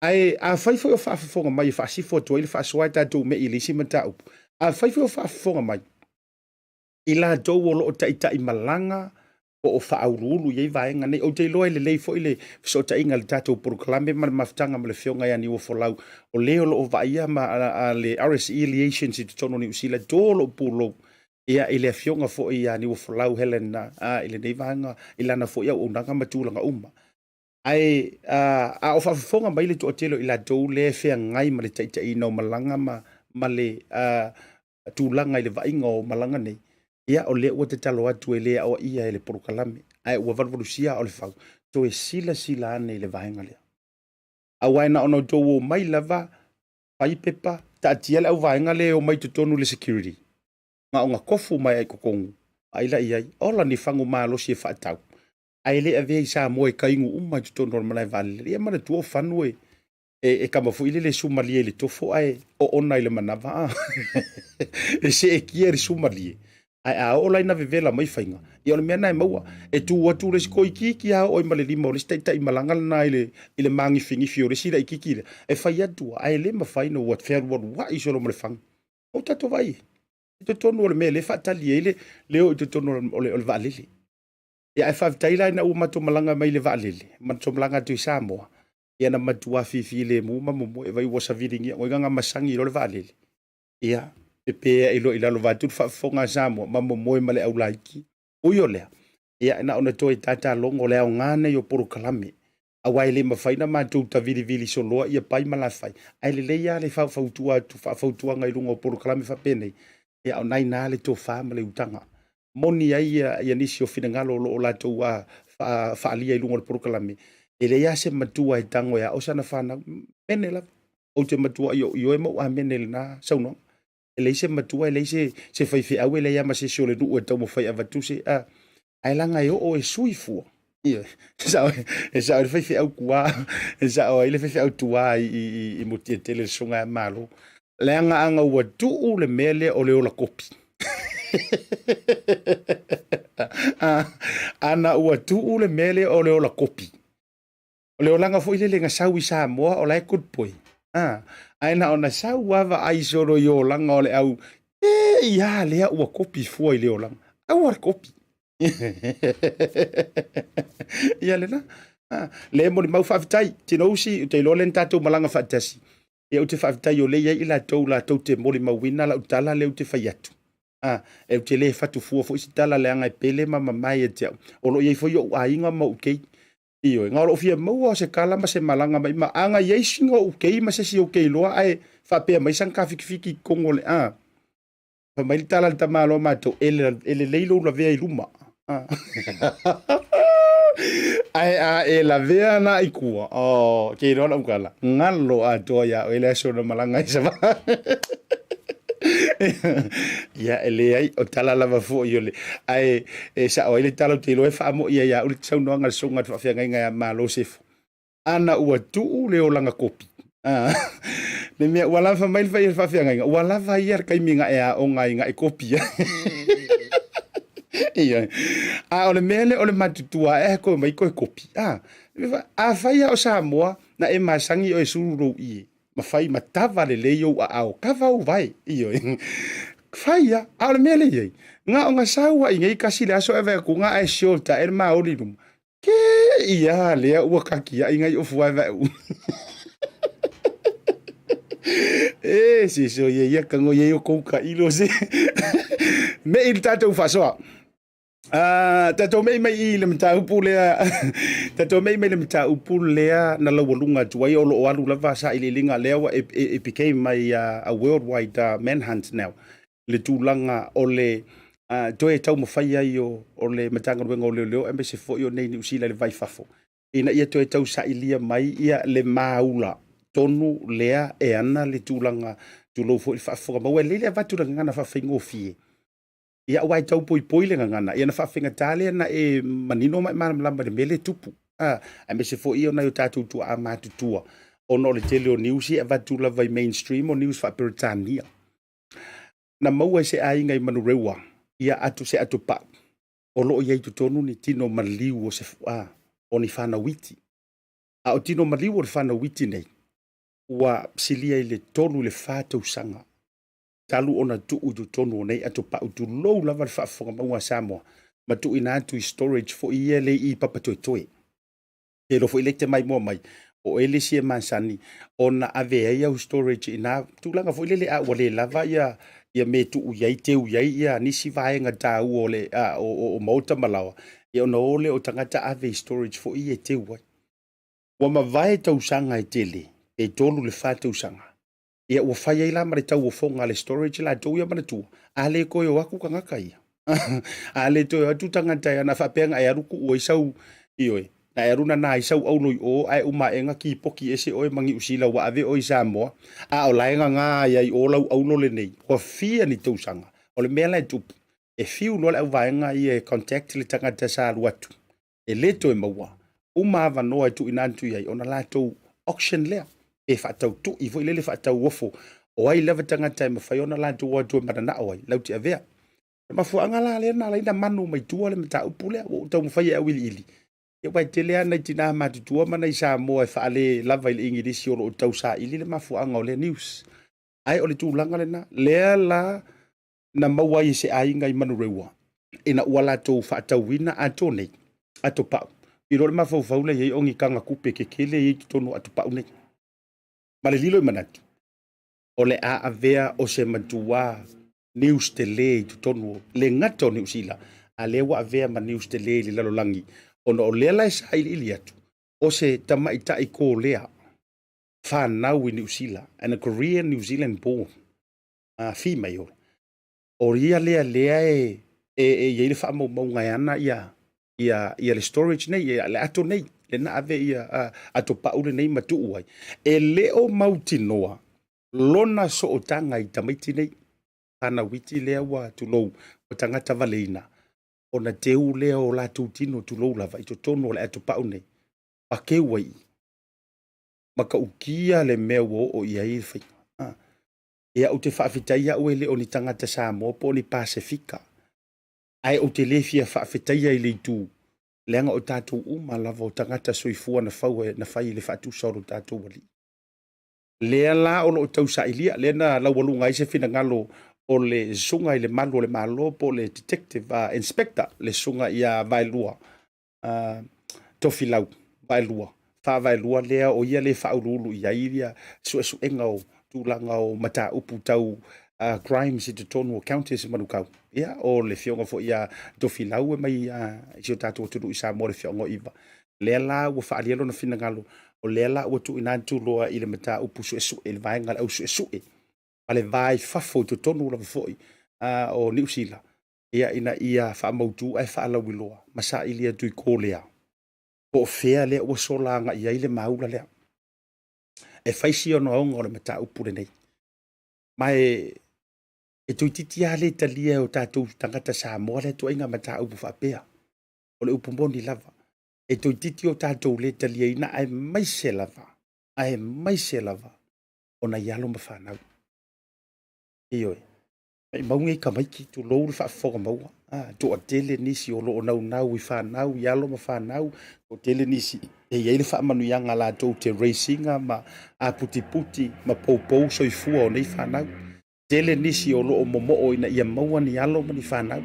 Ae afai foi o faafofoga mai e faasifo atu ai le faasoa e tatou mei i le isi mataupu, afai foi o faafofoga mai i latou o lo o taitai malaga po o faauluulu i ai vaega nei, ou te iloa e lelei foi le fesootaiga i le tatou polokalame ma le mafutaga ma le Afioga ia Niuafolau, o le o lo o vaaia ma a le RSE Liaisons i totonu o Niu Sila, to lou pulou ia i le Afioga foi ia Niuafolau Helen i lenei vaega i lana foi auaunaga ma tulaga uma. Ae a o faafofoga mai le toatele o i latou lea e feagai ma le taitaiina o malaga ma, ma le tulaga i le vaaiga o malaga nei, ia o lea ua tatalo atu e le aoaia e le polokalame, ae ua valuvalusia aa o le fau, toe silasila ane i le vaega lea. Aua e na ona outou omai lava, fai pepa, taatia le auvaega lea e omai i totonu i le security, na ona tofu mai lava i totonu, vaai la i ai, ola ni fagu malosi e faatau, ae le avea i Samoa e kainu uma i totonu o le malae vaalele. Ia manatua o fanu e, e, e kama foi lele e sumalie i le tofo ae oona i le manava a. e seetia i le sumalie. Ae a oo la ina vevela mai faiga, ia o le mea na e maua. E tu atu le isi toeitiiti a oo ai ma le lima o le isi taitai malaga lena i le, i le magifigifi o le isi laitiiti lea. E fai atu, ae le mafai ona ua fealualuai solo ma le fagu. O tatou vaai i totonu o le mea lea e faatali ai le leo i totonu o le vaalele. Ia ae faafetai la ina ua matou malaga mai i le vaalele, matou malaga atu i Samoa, ia na matua fifilemu ma momoe vai ua saviligia, ua na masagi loa le vaalele. Ia, pepe ai loa i lalo vaeatu le faafofoga a Samoa ma momoe ma le aulaiti. Ui o lea, ia na ona toe tatalogo le aoga nei o polokalame, aua e le mafai ona matou tavilivili soloa ia pai ma lafai, ae lelei lava le faufautua atu faafautuaga i luga o polokalame faapenei, ia o na ina le tofa ma le utaga. Moni ai ia, ia nisi o finagalo o lo o latou faaalia i luga o le polokalame, e leai lava se matua e tago e ao sana fanau, mene lava. Ou te matua ioe ma ou amene i lena saunoaga. E leai se matua, e leai se, se faifeau, e leai lava ma se isi o le nuu e taumafai e avatu se, a, ae leaga e oo e sui fua. Ioe, e sao, e sao le faifeau tuā, e sao ai le faifeau tuā i, i, i, i Mutiatele le susuga ia Malo. Leaga ana ua tuu le mea lea o le ola kopi. Ana ua tuu le mea lea o le ola kopi. O le olaga foi lele na sau i Samoa o la e good boy. Ah, ae na ona sau lava vaai solo i olaga o le au e ia lea ua kopi fua i le olaga. Aua le kopi. Ia lena. Ah, le molimau faafetai. Tinousi, ou te iloa lea na tatou malaga faatasi. Ia ou te faafetai o lea e i ai i latou latou te molimauina lau tala lea ou te fai atu. Ah, e ou te le fatu fua foi se tala leaga e pele ma mamae ia te au. O lo o i ai foi ou aiga ma ou keiki. Ioe, na o lou fia maua o se kala ma se malaga mai ma ana i ai sina ou kei ma se isi ou kei loa ae faapea mai sana tafitifiti i totonu o le a. Fai mai le tala a le tamaloa matou, e, e lelei lou lavea i luma. Ae a e lavea na i tua, oh, ke iloa lau tala, galo atoa iā oe le aso na malaga ai Savaii. Ia, e leai, o tala lava foi o le... Ae e sao ai le tala ou te iloa e faamo'i ai ia au le saunoaga a le susuga i le faafeagaiga ia Malo Sefo. Ana ua tuu le olaga kopi. Ah, le mea ua lava mai le fai faafeagaiga, ua lava ia le taimi na e aoga ai na e kopi ai. Ia. A o le mea lea o le matutua ae koe mai koe kopi. Ah, afai lava o Samoa na e masani oe sulu lou ie. ma fai ma tava lelei ou aao, kava ou vae, ioe. Fai ia, a o le mea lea i ai, na ona sau a i nei kasi le aso e vae atu, na ae sure ta e le maoli i luma. Ke ia lea ua kaki ai ngai ofu ae vae u. E, si so ia ia kango ia o kou ka ilo se. Me i le tatou faasoa. Uh, tatou mei mai i le mataupu lea tatou mei mai le mataupu lea na laualuga atu ai o lo o alu lava sailiiliga lea ua it, it became a, uh, a worldwide uh, manhunt now le tulaga o le uh, toe taumafai ai o, o le Matagaluega o Leoleo aemaise foi o nei Niu Sila i le vai fafo ina ia toe tausailia mai ia le maula tonu lea e ana le tulaga tulou foi le faafofoga maua e lelei le avatu le gagana faafaigofie Ia aua e tau poipoi le gagana, ia na faafaigata lea na e manino ma e malamalama i le mea lea e tupu. A, aemaise foi o nai o tatou tuaa matutua, ona o le tele o news ia e avatu lava i mainstream o news faa-Peretania. Na maua e se aiga i Manurewa ia atu se atopau o lo o i ai i totonu ni tino maliu o se a, o ni fanau iti. A o tino maliu o le fanau iti nei, ua silia i le 3 i le 4 tausaga talu ona tuu i totonu o nei atopau, tulou lava le faafofoga mauga a Samoa, ma tuuina atu i storage foi ia le i Papatoetoe. Ke iloa foi lea e te maimoa mai, o oe le isi e masani ona ave ai au storage i na tulaga foi lele a ua le lava ia ia me tuu i ai, teu i ai ia nisi vaega taua o le a, o, o, o maota ma laoa, ia ona o lea o tagata ave i storage foi ia e teu ai. Ua mavae tausaga e tele, pe 3 i le 4 tausaga, Ia ua fai ai la ma le tauofoga a le storage latou ia manatua, a le toe o atu tagata ia. A le toe o atu tagata ia, na faapea na e alu tuu ai sau, ioe, na e alu nana ai sau aulo i o, ae uma ae na kipoki ese oe ma Niu Sila ua ave oe i Samoa, a o la e nana ai ai o lau aulo lenei, ua fia ni tausaga. O le mea la e tupu, e fiu loa le auvaega ia e contact le tagata sa alu atu, e le toe maua uma avanoa e tuuina atu i ai ona latou auction lea pe faatautui foi lele faatauofo o ai lava tagata e mafai ona latou o atu e mananao ai lau te avea. O le mafuaaga la lea na ala ai na manu mai tua le mataupu lea ua ou taumafai e auiliili ia aua e tele lava nai tina matutua ma nai Samoa e faale lava i le Igilisi o lo o tausaili le mafuaaga o lea news. Ae o le tulaga lena, lea la na maua ai e se aiga i Manurewa ina ua latou faatauina ato nei, ato pau. I lo le mafaufau lea i ai o ni taga tupe tetele ia i totonu o ato pau nei. Ma le lilo i manatu, o le a avea o se matua news tele i totonu o le gata o Niu Sila, a lea ua avea ma news tele i le lalolagi, ona o lea la e sailiili atu, o se tamaitai Kolea fanau i Niu Sila, and a Korean New Zealand born uh, female, o ia lea lea e, e, e i ai le faamaumauga e ana ia, ia, ia le storage nei, ia, le ato nei, le na ave ia uh, ato pau lenei ma tuu ai. E le o mautinoa lona sootaga i tamaiti nei, fanau iti lea ua tulou, ua tagata valeina, ona teu lea o latou tino tulou lava i totonu o le ato pau nei, pakeu ai i. Matautia le mea ua oo i ai le faiga. Ah. Ia ou te faafetai au e le o ni tagata Samoa po o ni Pasefika. Ae ou te le fia faafetaia i le itu, leaga o tatou uma lava o tagata soifua na fau na fai i le faatusa o lo tatou Alii. Lea la o lo o tausailia, lea na laualuga ai se finagalo o le susuga i le malu o le Malo po o le Detective uh, Inspector, le susuga ia Vaelua uh, Tofilau Vaelua, Faavaelua lea o ia le faauluulu i ai ia suesuega o tulaga o mataupu tau uh, crimes i totonu o counties i Manukau. Ia, o le fioga foi ia Tofilau e mai uh, i si o tatou atunuu i Samoa le fioga o Iva. Lea la ua faaalia lona finagalo, o lea la ua tuuina atu loa i le mataupu suesue, i le vaega le au suesue, ma le va i fafo i totonu lava foi uh, o Niu Sila, ia ina ia faamautu ae faalauiloa ma saili atu i Kolea po o fea lea ua sola agai i ai le maula lea. E fai si ogaoga o le mataupu lenei. Ma e, e toeitiiti lava le talia e o tatou tagata Samoa lea ituaiga mataupu faapea. O le upu moni lava. E toeitiiti o tatou le taliaina aemaise lava, aemaise lava o nai alo ma fanau. Ioe. Maimau nei tamaiti, tulou le faafofoga maua. Ah, toatele nisi o lo o naunau i fanau, i alo ma fanau, toatele nisi e i ai le faamanuiaga latou te raise ina ma aputiputi ma poupou soifua o nei fanau. Tele nisi o lo o momoo ina ia maua ni alo ma ni fanau.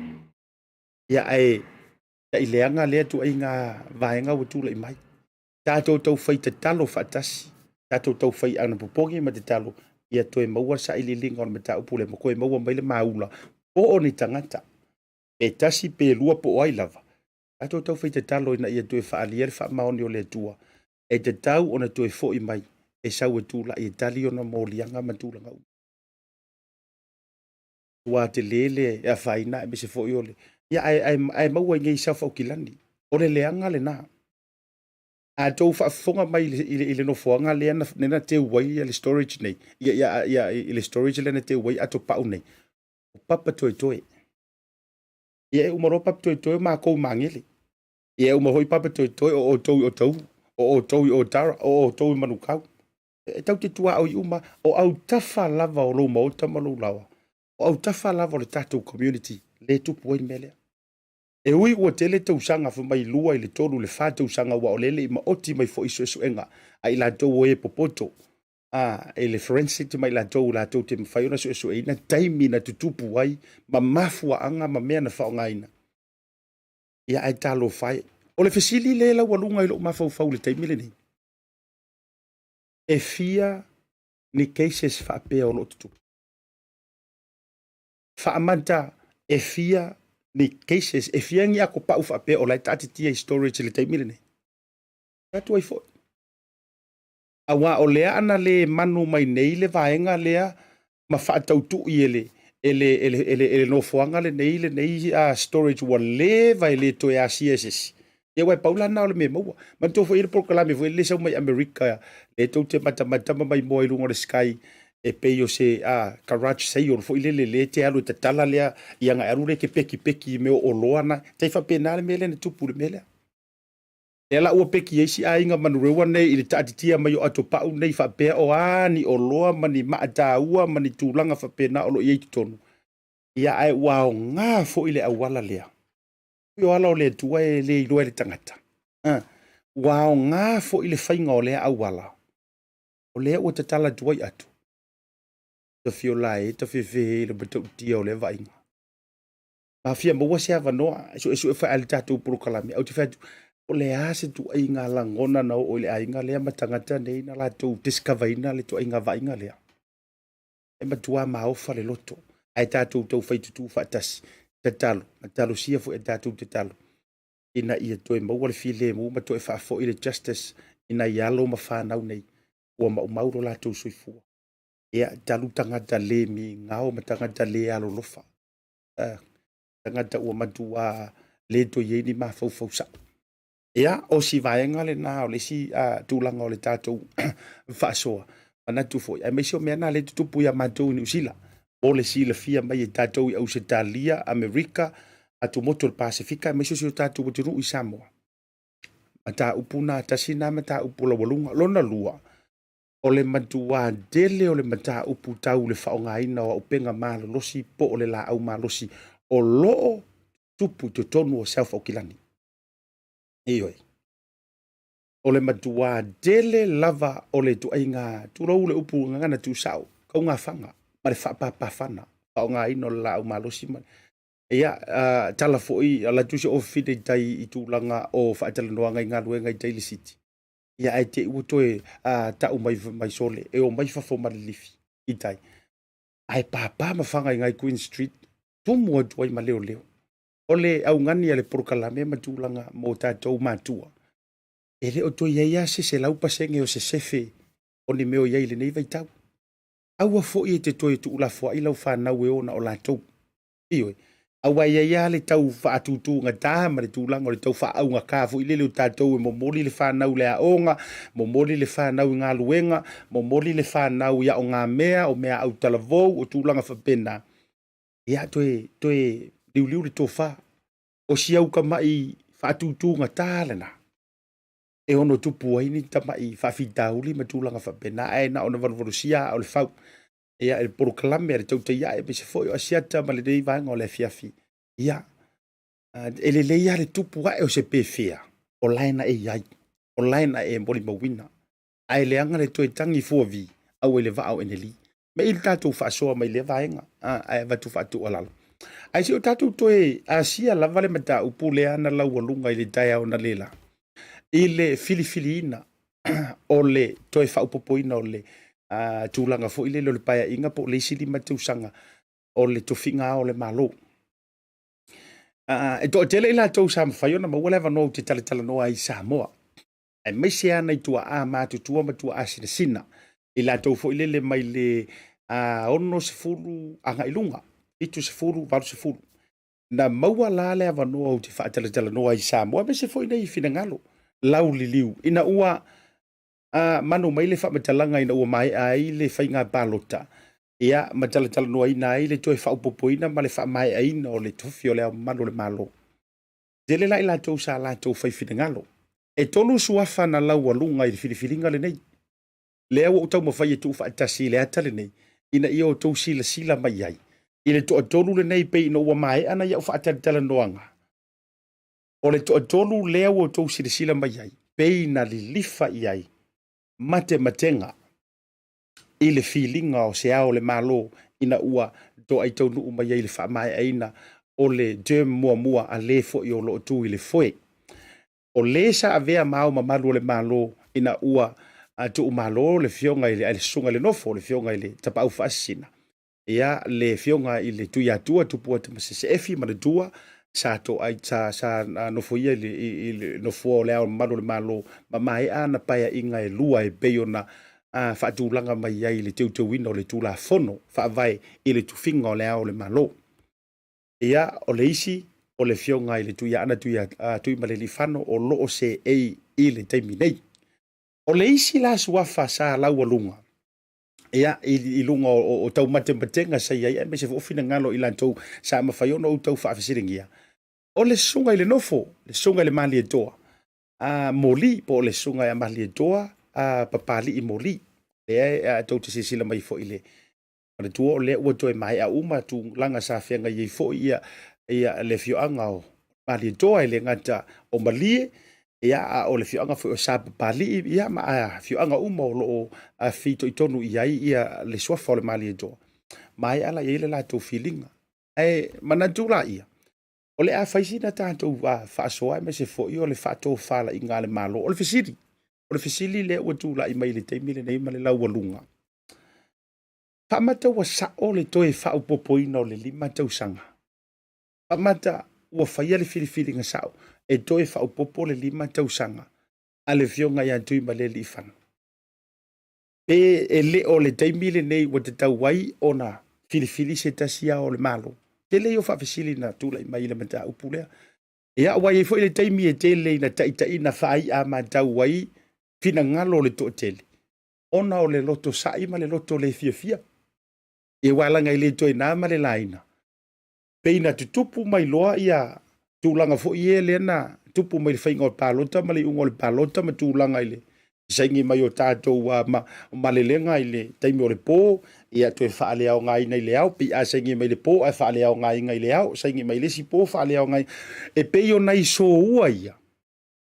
Ia ae taileaga lea tuaiga vaega ua tulai mai. Tatou taufai tatalo faatasi, tatou taufai anapopogi ma tatalo ia toe maua le sailiiliga o le mataupu lea ma toe maua mai le maula po o ni tagata, pe tasi pe lua po o ai lava. Tatou taufai tatalo ina ia toe faaalia le faamaoni o le Atua e tatau ona toe foi mai e sau e tulai e tali ona moliaga ma tulaga uma. Ua tele le afaina aemaise foi o le... Ia, ae, ae, ae maua i nei South Aukilani. O le leaga lena. A outou faafofoga mai i le, i le, i le nofoaga lea na, na teu ai le storage nei, ia, ia, ia, i le storage lea na teu ai ato pau nei, o papa toetoe. Ia e uma loa papa toetoe o makou magele. Ia e uma foi papa toetoe o outou i Otahuhu, o outou i Otara, o outou i Manukau. E tau te tuaoi uma, o autafa lava o lou maota ma lou laoa. O autafa lava o le tatou community le tupu ai le mea lea. E ui ua tele tausaga fai mai lua i le tolu i le fa tausaga aua o lea e le i maoti mai foi suesuega a i latou o e popoto a i le forensic ma i latou latou te mafai ona suesueina taimi na tutupu ai ma mafuaaga ma mea na faaaogaina. Ia ae talofa e. O le fesili lea e laualuga i lou mafaufau i le taimi lenei, e fia ni cases faapea o lo o tutupu? Faamata e fia ni cases, e fia ni ato pau faapea o la e taatitia i storage i le taimi lenei. Atu ai foi. Aua o lea ana le manu mai nei le vaega lea ma faatautui e le e le e le e le, e le nofoaga lenei lenei uh, storage ua leva e le toe asia e se isi. Ia aua e pau la lena o le mea e maua. Manatua foi le polokalame foi lele e sau mai Amerika lea tou te matamata ma maimoa i luga o le sky e pei o se a garage sale foi lele lea e te alu e tatala lea ia ona e alu lea e te pekipeki i mea o oloa na. E tai faapena le mea lea na tupu i le mea lea. Lea la ua peki ai si aiga Manurewa nei i le taatitia mai o atopau nei faapea o a ni oloa ma ni maa taua ma ni tulaga faapena o lo o i ai i totonu. Ia ae ua aoga foi le auala lea. O ala o le Atua e le iloa e le tagata. A, ua aoga foi le faiga o lea auala, o lea ua tatala atu ai ato. Tafiola e tafefe i le matautia o lea vaaiga. Ma fia maua se avanoa e suesue faia le tatou polokalame. Ou te fai atu, o le a se tuaiga lagona na oo i le aiga lea ma tagata nei na latou discover ina le tuaiga vaaiga lea. E matua maofa le loto, ae tatou taufai tutū faatasi, tatalo, ma talosia foi a tatou tatalo, ina ia toe maua le filemu ma toe faafoi le justice i nai alo ma fanau nei ua maumau lo latou soifua. Ia, talu tagata le migao ma tagata le alolofa. Tagata ua matua le toe i ai ni mafaufau sao. Ia, o si vaega lena o le isi tulaga o le tatou faasoa, manatu foi, aemaise o mea na lea e tutupu ia matou i Niu Sila, mo le silafia mai e tatou i Ausetalia, Amerika, atumotu o le Pasefika, aemaise o si o tatou atunuu i Samoa. Mataupu na, tasi na mataupu laualuga. Lona lua, o le matuā tele o le mataupu tau le faaaogaina o auupega malolosi po o le laau malosi o lo o tupu i totonu o South Aukilani. Ioe. O le matuā tele lava o le ituaiga, tulou le upu gagana tuusao, kaugafaga ma le faapapafana faaaogaina o le laau malosi ma Ia, tala foi, alu atu si ofine i tai i tulaga o faatalanoaga i galuega i tai i le city. Ia ae te i ua toe tau mai mai sole e omai fafo ma le lifi i tai. Ae papa ma faga i ngai Queen Street, tumu atu ai ma leoleo. O le augani a le polokalame ma tulaga mo tatou matua, e le o toe i ai lava se 100% o se sefe o ni mea o i ai i lenei vaitau. Aua foi e te toe tuulafoai lau fanau e o na o latou. Ioe. Aua e i ai lava le tau faatutugata ma le tulaga o le tau faaaugata foi lele o tatou e momoli le fanau i le aoga, momoli le fanau i galuega, momoli le fanau i aogamea, o mea autalavou, o tulaga faapena. Ia, toe, toe liuliu le tofa. O si au tama'i faatutugata lena e ono tupu ai ni tama'i faafitauli ma tulaga faapena, ae na ona valuvalusia aa o le fau. Ia, e le polokalame a le Tautai Ae, aemaise foi o Asiata ma lenei vaega o le afiafi. Ia, e lelei lava le tupu ae o se pefea, o la e na e i ai, o la e na e molimauina. Ae leaga le toe tagi fuavi, aua i le vaa o Eneli. Me i le tatou faasoa mai lea vaega, ae avatu faatuualalo. Ae se i o tatou toe asia lava le mataupu lea na laualuga i le taeao analeila, i le filifiliina o le toe faaopoopoina o le tulaga foi lele o le paeaiga po o le isi 5 tausaga o le tofiga ao o le Malo. E toatele i latou sa mafai ona maua le avanoa ou te talatalanoa ai i Samoa, aemaise lava nai tuaa matutua ma tuaa sinasina, i latou foi lele mai le 60 agai luga, 70, 80. Na maua la le avanoa ou te faatalatalanoa ai i Samoa, aemaise foi nei finagalo lauliliu, ina ua manu mai le faamatalaga ina ua maea ai le faiga palota, ia, ma talatalanoaina ai le toe faaopoopoina ma le faamaeaina o le tofi o le Ao Mamalu o le Malo. Tele la i latou sa latou fai finagalo. E 3 suafa na laualuga i le filifiliga lenei. Lea ua ou taumafai e tuufaatasi i le ata lenei, ina ia outou silasila mai ai i le toatolu lenei pei ina ua maea nai au faatalatalanoaga. O le toatolu lea ua outou silasila mai ai, pei na lilifa i ai matematega i le filiga o se ao o le Malo ina ua toai taunuu mai ai le faamaeaina o le term muamua a le foi o lo o tu i le foe. O le sa avea ma ao mamalu o le Malo ina ua tuumalo le afioga i le Susuga i le Nofo, le afioga i le Tapaau Faasisina, ia le afioga i le Tuiatua Tupua Tamasese Efi ma le Tua sa toai sa sa nofoia i le, i le nofoa o le Ao Mamalu o le Malo ma maea ana paeaiga e lua e pei ona faatulaga mai ai le teuteuina o le Tulafono Faavae i le tufiga o le Ao o le Malo. Ia, o le isi, o le afioga i le Tuiaana Tuimalealiifano o lo o seei i le taimi nei. O le isi la suafa sa laualuga, ia, i luga o taumatematega sa i ai, aemaise foi o finagalo i latou sa mafai ona ou tau faafesiligia, o le susuga i le nofo, le susuga i le Malietoa Moli, po o le susuga ia Malietoa Papalii Moli, lea e tou te silasila mai foi i le Manatua o lea ua toe maea uma tulaga sa feagai ai foi ia, ia le afioaga o Malietoa e le gata o Malie, ia, a o le afioaga foi o Sapapalii, ia, ma afioaga uma o lo o fitoitonu i ai ia le suafa o le Malietoa. maea la i ai le latou filiga. Ae manatu laia, o le a fai sina tatou faasoa aemaise foi o le faatofalaiga a le Malo. O le fesili, o le fesili lea ua tulai mai i le taimi lenei ma le laualuga, faamata ua sao le toe faaopoopoina o le 5 tausaga? Faamata ua faia le filifiliga sao e toe faaopoopo le 5 tausaga a le Afioga ia Tuimalealiifano? Pe e le o le taimi lenei ua tatau ai ona filifili se tasi ao o le Malo? Tele ia o faafesili na tulai mai i le mataupu lea. Ia, ua i ai foi le taimi e tele ina taitaiina faai'a matau ai finagalo o le toatele, ona o le loto sa'i ma le loto le fiafia. Ia, aua leaga e le toe na ma le laina, pei na tutupu mai loa ia tulaga foi ia lea na tupu mai le faiga o le palota ma le iuga o le palota ma tulaga i le saini mai o tatou malelega i le taimi o le po, ia toe faaleaogaina i le ao, pei a saini mai le po ae faaleaogaina i le ao, saini mai le isi po faaleaogaina. E pei o nai soua ia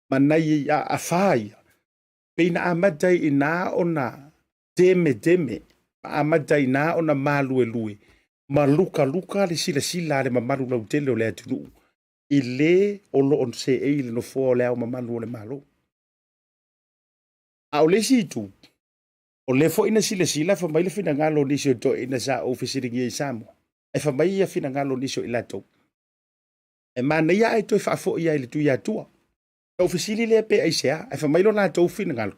ma nai afa ia, pei na amata ai i ina ona temeteme, ma amata ai i ina ona maluelue ma lukaluka le silasila a le mamalu lautele o le atunuu i le o lo o seei i le nofoa o le Ao Mamalu o le Malo. A o le isi itu, o lea foi na silasila fai mai le finagalo o nisi o toeaiina sa ou fesiligia i Samoa, ae fai mai ia finagalo o nisi o i latou, e manaia ae toe faafoi lava i le Tuiatua. Na ou fesili lea pe aisea, ae fai mai lo latou finagalo,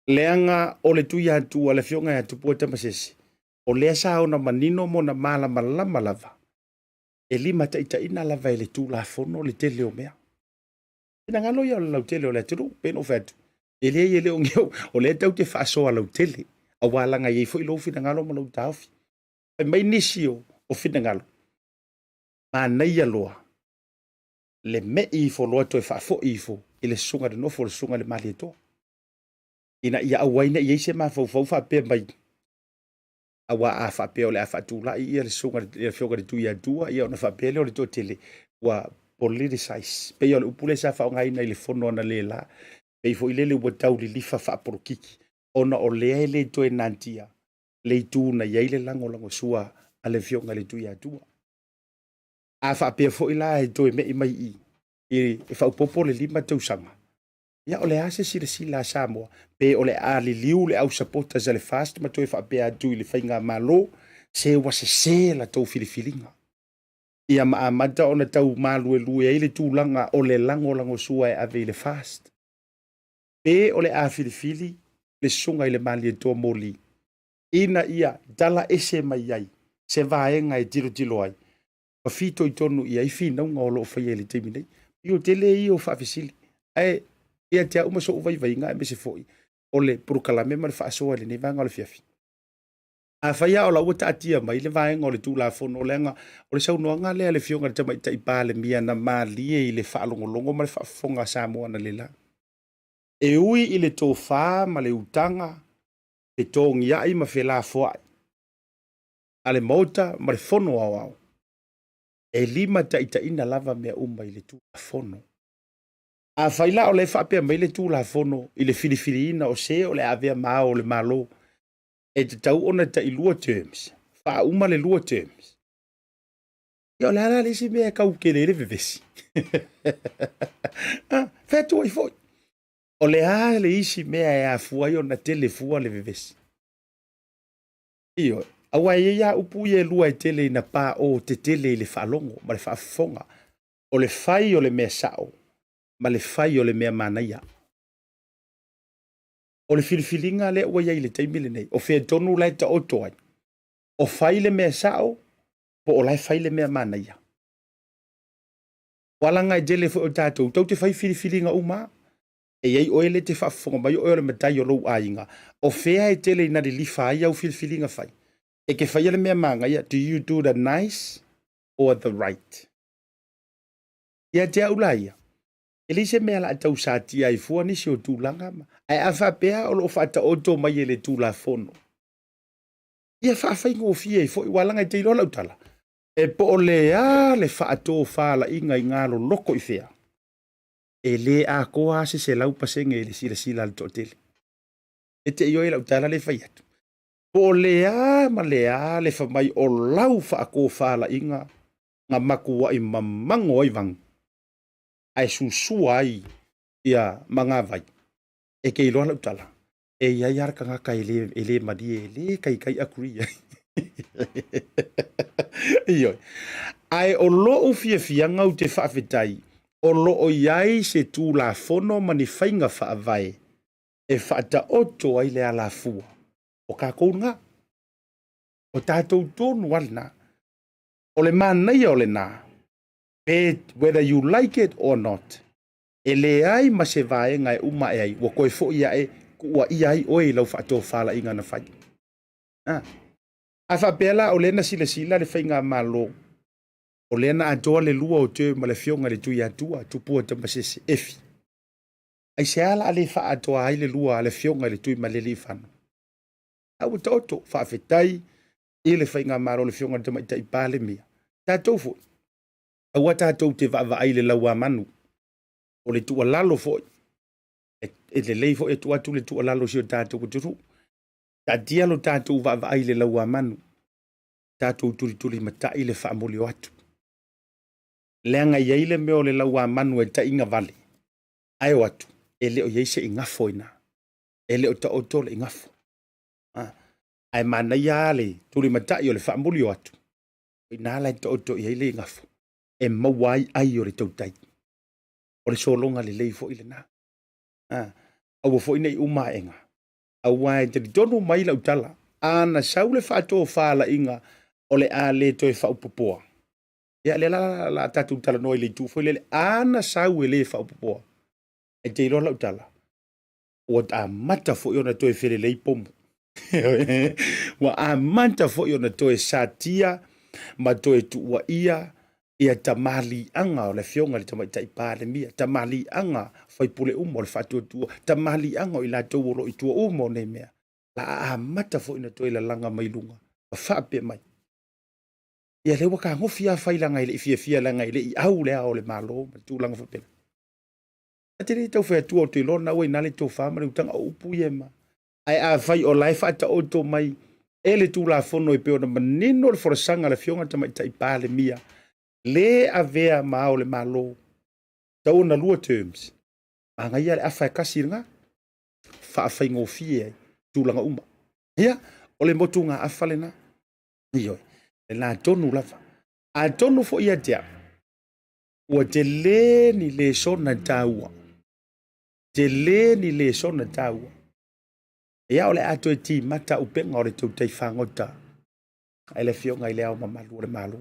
leaga o le Tuiatua, le afioga ia Tupua Tamasese, o lea sa ona manino ma ona malamalama lava, e limataitaiina lava e le Tulafono le tele o mea. Finagalo ia o le lautele o le atunuu, pei ona ou fai atu, e leai e le o ni au, o lea tatou te faasoa lautele, aua leaga e i ai foi lou finagalo ma lou taofi. Fai mai nisi o finagalo, manaia loa le me'i ifo loa toe faafoi ifo i le susuga i le nofo, le susuga i le Malietoa, ina ia aua ai ne i i ai se mafaufau faapea mai, aua a faapea o le a faatulai ia le susuga i le afioga i le Tuiatua, ia ona faapea lea o le toatele ua politicize, pei o le upu lea sa faaaogaina i le fono analeila, pei foi lele ua tau lilifa faapolokiki, ona o lea e le toe natia le itu na i ai le lagolagosua a le afioga i le Tuiatua. A faapea foi la e toe me'i mai i i e faaopoopo le 5 tausaga, ia o le a se silasila a Samoa? Pe o le a liliu le au supporters a le FAST ma toe faapea atu i le faigamalo, se ua sese la tou filifiliga. Ia ma amata ona tau maluelue ai le tulaga o le lagolagosua e ave i le FAST. Pe o le a filifili le susuga i le Malietoa Moli ina ia tala ese mai ai se vaega e tilotilo ai ma fitoitonu i ai finauga o lo o faia i le taimi nei. Pei o tele ia o faafesili, ae ia te au ma so'u vaivaiga aemaise foi o le polokalame ma le faasoa i lenei vaega o le afiafi. Afai lava o la ua taatia mai le vaega o le Tulafono, leaga o le saunoaga lea a le Afioga i le Tamaitai Palemia na malie i le faalogologo ma le faafofoga a Samoa analeila. E ui i le tofa ma le utaga, fetogiai ma felafoai a le Maota ma le Fono Aoao, e limataitaiina lava mea uma i le Tulafono. Afai la o la e faapea mai le Tulafono i le filifiliina o se o le a avea ma ao o le Malo, e tatau ona tailua terms, faauma le 2 terms. Ia o le a la le isi mea e tau tele ai le vevesi? Ah, fai atu ai foi. O le a le isi mea e afua ai ona tele fua le vevesi? Ioe, aua e i ai lava upu ia e lua e tele ina paʻo tetele i le faalogo ma le faafofoga, o le fai o le mea sao ma le fai o le mea manaia. O le filifiliga lea ua i ai i le taimi lenei, o fea tonu la e taoto ai? O fai le mea sao po o la e fai le mea manaia? Aua leaga e tele foi o tatou, tou te fai filifiliga uma lava. E i ai oe lea e te faafofoga mai o oe o le matai o lou aiga, o fea e tele ina lilifa ai au filifiliga fai? E te faia le mea manaia, do you do the nice or the right? Ia te au la ia, e leai se mea o le a tau satia ai fua nisi o tulaga, ae a faapea o lo o faataoto mai e le Tulafono, ia faafaigofie ai foi, aua leaga e te iloa lau tala, e po o le a le faatofalaiga i galoloko i fea, e le atoa lava se 100% i le silasila a le toatele. E te ioe lau tala lea e fai atu. Po o le a ma le a le fai mai o lau faatofalaiga na matuai mamago ai vanu ae susua ai ia magavai, e te iloa lau tala, e i ai lava le tagata e le, e le malie, e le taitai agree ai. Ioe. Ae o lou fiafiaga ou te faafetai, o lo o i ai se Tulafono ma ni faiga faavae e faataoto ai le alafua o tatou lena. O tatou tonu lava lena. O le manaia o lena, pe whether you like it or not, e leai ma se vaega e uma ae ai, ua toe foi ae tuuaia ai oe i lau faatofalaiga na fai. A, a faapea la o lea na silasila le faigamalo, o lea na atoa le lua o term ma le afioga i le Tuiatua, Tupua Tamasese, Efi. Aisea la a le faaatoa ai le lua a le afioga i le Tuimalealiifano? A ua taoto, faafetai i le faigamalo le afioga i le Tamaitai Palemia. Tatou foi, aua tatou te vaavaai i le lauamanu. O le tuualalo foi, e lelei foi e tuu atu le tuualalo i si o tatou atunuu. Taatia lo tatou vaavaai i le lauamanu, tatou tulitulimatai le faamuli o atu. Leaga e i ai le mea o le lauamanu e taiga vale, ae o atu, e le o i ai se igafo i ina. E le o taoto le igafo. Ae manaia lava le tulimatai o le faamuli o atu, o ina la e taoto i ai le igafo, e maua ai ai o le tautai. O le sologa lelei foi lena. Aua foi ne i uma aega, aua e talitonu mai lau tala, a na sau le faatofalaiga o le a le toe faaopoopoa, ia lea la la tatou talanoa i le itu foi lele, a na sau e le faaopoopoa, e te iloa lau tala, ua amata foi ona toe felelei pomu. Ua amata foi ona toe satia ma toe tuuaia ia tamaliiaga o le afioga i le Tamaitai Palemia, tamaliiaga faipule uma o le faatuatua, tamaliiaga o i latou o lo o i tua uma o nei mea. La a amata foi ona toe lalaga mai luga ma faapea mai, ia lea ua tagofi lava fai leaga e le i fiafia leaga e le i au le Ao o le Malo ma tulaga faapena. A te le tau fai atua ou te iloa na ua i ina le tofa ma le utaga o upu ia ma. Ae afai o la e faataoto mai e le Tulafono e pei ona manino le folasaga a le Afioga i le Tamaitai Palemia, le avea ma Ao o le Malo, tatau ona lua terms. Manaia le afa e tasi lena, faafaigofie ai tulaga uma. Ia, o le motugaafa lena. Ioe, lena tonu lava. Atonu foi ia te au, ua tele ni lesona taua, tele ni lesona taua. Ia, o le a toe timata upega o le tautai fagota e le Afioga i le Ao Mamalu o le Malo.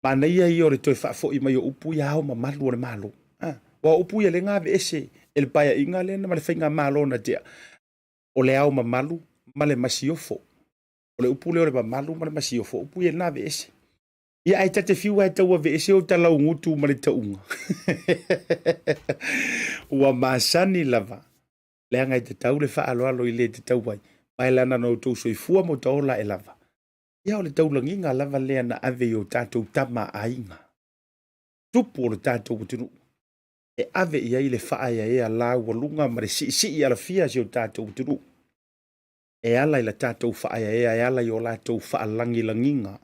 Manaia ia o le toe faafoi mai o upu ia Ao Mamalu o le Malo. Ah, aua o upu ia lea na aveese e le Paeaiga lea ma le Faigamalo na tea, o le Ao Mamalu ma le Masiofo. O le upu lea o le mamalu ma le masiofo, o upu ia na aveese. Ia ae ta te fiu lava e tau aveese o talaugutu ma le tauga. Ua masani lava, leaga e tatau le faaaloalo i le tatau ai, ma e lana na outou soifua ma ta ola e lava. Ia o le taulagiga lava lea na ave i o tatou tama a aiga, tupu o le tatou atunuu, e ave i ai le faaeaea laualuga ma le siisii alafia a si o tatou atunuu, e ala i la tatou faaeaea, e ala i o latou faalagilagiga.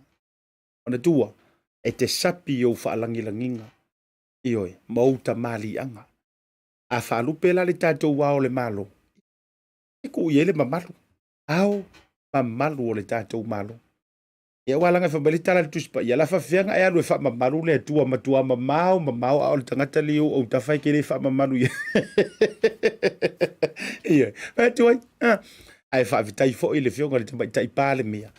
Manatua, e te sapi i ou faalagilagiga, ioe, ma ou tamaliiaga. A faalupe la le tatou Ao o le Malo, e tuu i ai le mamalu, Ao mamalu o le tatou Malo. Ia aua leaga e fai mai le tala a le Tusi Paia, la faafefea ona e alu e faamamalu le Atua matua mamao mamao a o le tagata lea i ou autafa e te le faamamalu i ai. Ioe, fai atu ai. Ae faafetai foi i le Afioga i le Tamaitai Palemia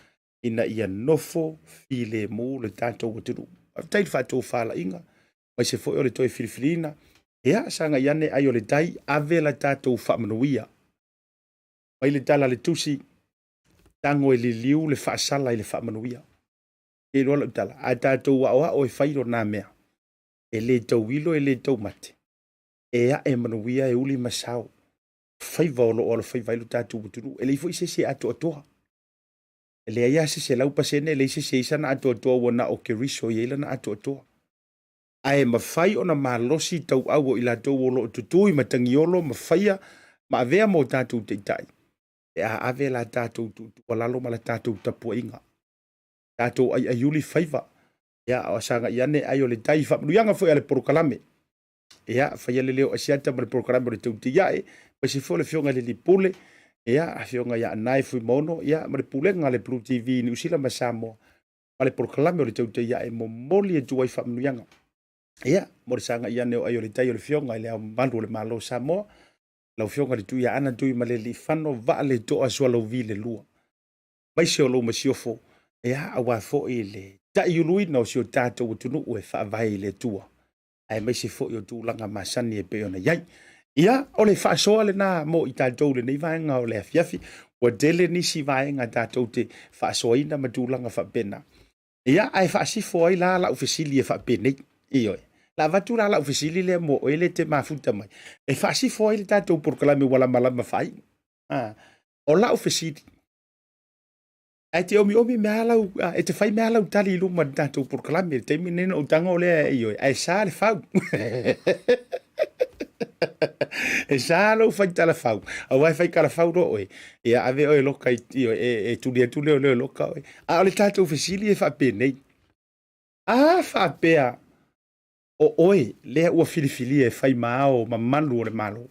ina ia nofo filemu le tatou atunuu. Faafetai i le faatofalaiga, aemaise foi o le toe filifiliina. Ia, sagai ane ai o le tai, ave la tatou faamanuia. Mai le tala a le Tusi, tago e liliu le faasala i le faamanuia. E iloa lau tala, a tatou aoao e fai lona mea, e le tauilo e le taumate, e ae manuia e uli ma sao faiva o lo o alofaiva ai lo tatou atunuu. E leai foi se isi e atoatoa. E leai lava se 100%, e leai se isi e i ai sana atoatoa ua na o Keriso e i ai lana atoatoa. Ae mafai ona malosi tauau o i latou o lo o tutui matagiolo ma faia ma avea ma o tatou taitai. Pe a ave la tatou tuutuualalo ma la tatou tapuaiga. Tatou aiaiuli faiva. Ia, o sagai ane ai o le tai faamanuiaga foi a le polokalame. Ia, faia le leo Asiata ma le polokalame o le Teuteiae, aemaise foi le Afioga i le Alii Pule, ia, Afioga ia Anae Fuimaono, ia, ma le Pulega a le Blue TV i Niu Sila ma Samoa, ma le polokalame o le Teuteiae e momoli atu ai faamanuiaga. Ia, mo le sagai ane o ai o le tai o le Afioga i le Ao Mamalu o le Malo o Samoa, lau Afioga i le Tuiaana Tuimalealiifano Vaaletoa Sualauvi le Lua. aemaise o lou masiofo, ia, aua foi le taiuluina o si o tatou atunuu e faavae i le Atua, aemaise foi o tulaga masani e pei ona i ai. Ia, o le faasoa lena mo i tatou i lenei vaega o le afiafi. Ua tele nisi vaega tatou te faasoaina ma tulaga faapena. Ia, ae faasifo ai la lau fesili e faapenei. Ioe. La avatu la lau fesili lea mo oe lea e te mafuta mai. E faasifo ai le tatou polokalame ua lamalama faaiu. Ah, o lau fesili, ae te omiomi mea lau, e te fai mea lau tali i luma i le tatou polokalame i le taimi lenei na ou tago lea ioe, ae sa le fau. E sa lou fai talafau, aua e fai talafau loa oe, ia ave oe loka i, ioe, e tuli atu leoleo e loka oe. A o le tatou fesili e faapenei, a faapea o oe lea ua filifilia e fai ma ao mamalu o le Malo,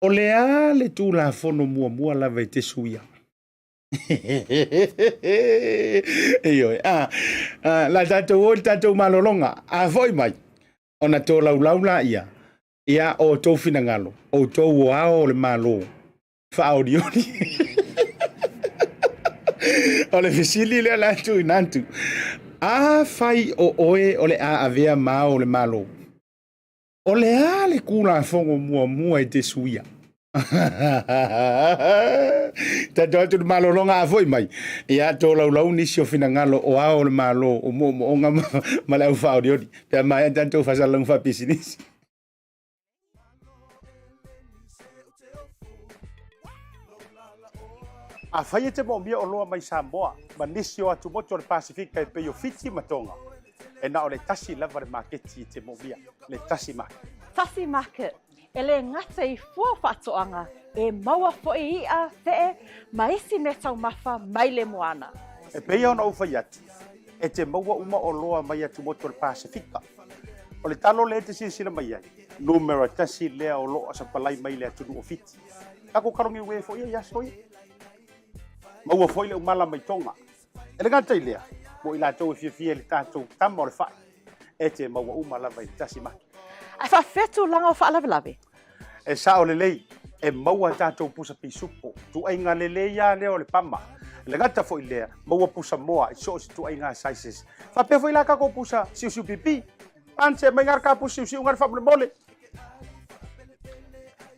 O le a le Tulafono muamua lava e te suia? Ioe, a, a, la tatou o i le tatou malologa, a foi mai, ona tolaulau laia, ia o outou finagalo, outou o ao o le Malo, faaolioli. O le fesili lea la tuuina atu, afai o oe o le a avea ma ao o le Malo, O le a le Tulafono muamua e te suia? Tatou atu le malologa a foi mai, ia tolaulau nisi o finagalo o ao o le Malo, o moomooga ma, ma le au faaolioli, pe a maea tatou faasalalauga faapisinisi. Afai e te moomia oloa mai Samoa ma nisi o atumotu o le Pasefika e pei o Fiti ma Tonga, e na o le tasi lava le maketi e te moomia, le Tasi Market. Tasi Market, e le gata i fua faatoaga, e maua foi i'a, fe'e, ma isi meataumafa mai le moana. E pei ona ou fai atu, e te maua uma oloa mai atumotu o le Pasefika. O le talo lea e te silasila mai ai, numera tasi lea o lo o sapalai mai le atunuu o Fiti. Tatou kalogiue foi ia i aso ia. Maua foi le umala mai Tonga. E le gata i lea, mo i latou e fiafia i le tatou tama o le fai, e te maua uma lava i le tasi maki. Ae faafefea tulaga o faalavelave? E sao lelei, e maua tatou pusa pisupo, tuaiga lelei lava lea o le pama. E le gata foi i lea, maua pusa moa i so o se tuaiga sizes. Faapea foi la tatou pusa siusiu pipi. Ance mai ngā ka pusa siusiu ngā faamolemole.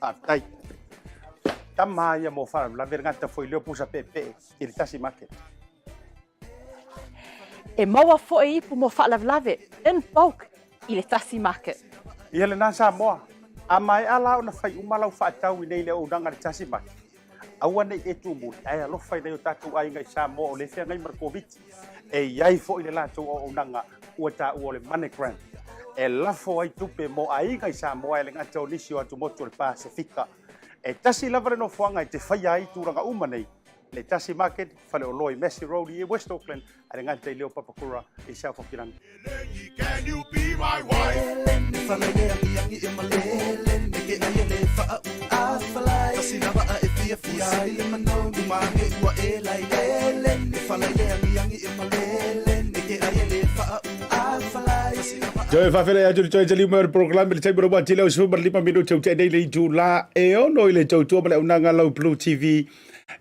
Faafetai. Tama ia mo faalavelave le gata foi lea o pusa peepee i le tasi market. E maua foi ipu mo faalavelave in bulk i le tasi market. Ia lena Samoa, a maea la ona fai uma lau faatau i nei le auaunaga i le tasi market, aua ne i e tumuli ae alofa i nai o tatou aiga i Samoa o lea e feagai ma le Koviti. E i ai foi le latou auaunaga ua taua o le MoneyGram e lafo ai tupe mo aiga i Samoa e le gata o nisi o atumotu o le Pasefika. E tasi lava le nofoaga e te faia ai tulaga uma nei, le Tasi Market, faleoloa i Massey Road i West Auckland, a le gata i lea o Papakura i South Hokiland. Toe faafeiloai atu le toe taliu mai o le polokalame le taimi o le ua tele o 15 minute ua tea nei le itula e ono i le tautua ma le auaunaga lau Blue TV.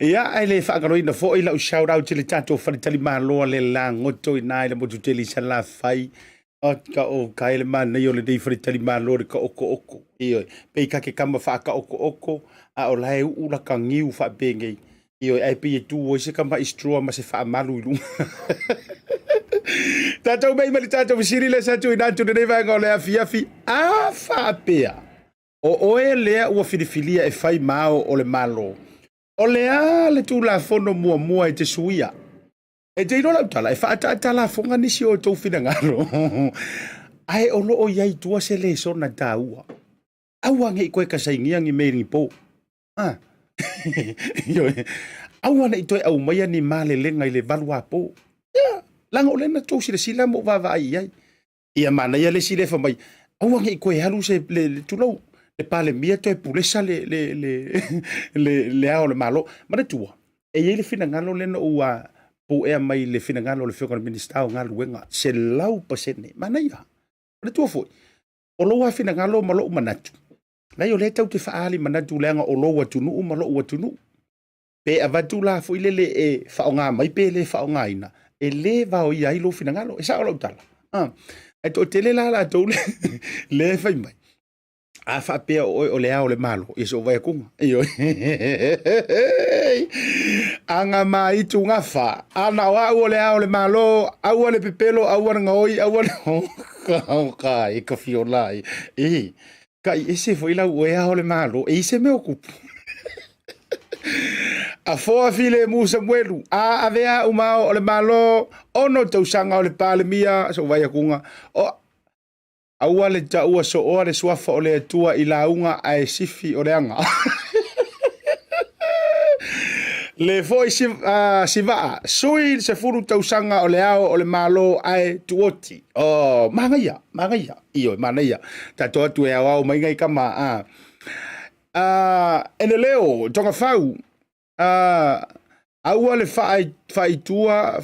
Ia, ae le faagaloina foi lau shout out i le tatou faletalimalo a le lagoto i ina i le motu tele i Salafai. O ka o ka ele manaia o lenei faletalimalo le taotooko. Ioe, pei ka ke kama faataotooko a o la e uu laka niu faapenei. Ioe, ae pei e tu ai se tama'i straw ma se faamalu i luga. Tatou mei ma le tatou fesili lea sa tuuina atu i lenei vaega o le afiafi. A faapea o oe lea ua filifilia e fai ma ao o le Malo, o le a le Tulafono muamua e te suia? E te iloa lau tala, e faaataata lafoga nisi o outou finagalo, ae o lo o i ai i tua se lesona taua. Aua ne i toe kasainia ni mea i ni po. Ah. Ioe. Aua ne i toe aumaia ni malelega i le valuapo. Ia, leaga o lea na tou silasila ma ou vaavaai i ai. Ia manaia le isi lea fai mai, aua ne i toe alu se, le, le, tulou, le Palemia toe pulesa le, le, le, le, le Ao o le Malo. Manatua, e i ai le finagalo lea na ou puea mai le finagalo o le Afioga i le Minisita o Galuega, 100%. Manaia. Manatua foi, o lou lava finagalo ma lou manatu, leai o lea tatou te faaali manatu leaga o lou atunuu ma lou atunuu. Pe avatu la foi lele e faaaoga mai pe le faaaogaina, e le vaoia ai lou finagalo. E sao lau tala. Ah. Ae toatele la latou le, le fai mai. A faapea o oe o le Ao o le Malo, ia se i ou vaai atu. Ioe. Aga maitu gafa. Ana o au o le Ao o le Malo, aua le pepelo, aua le gaoi, aua le... Ka e ka fiola e. E, kai ese foi lau oe Ao o le Malo, e i se mea o kupu. A foa file mu Samuelu, a avea uma Ao o le Malo, ono tausaga o le Palemia, so vai akunga. O, Aua le taua sooa le suafa o le Atua i lauga ae sifi o le aga. Le foi si, uh, sivaa, sui le sefulu tausaga o le Ao o le Malo ae tuoti. Oh, manaia, manaia, ioe, manaia. Tatou atu e aoao mai ngai kama. Ah. Uh, Eneleo, Togafau, uh, aua le faaitua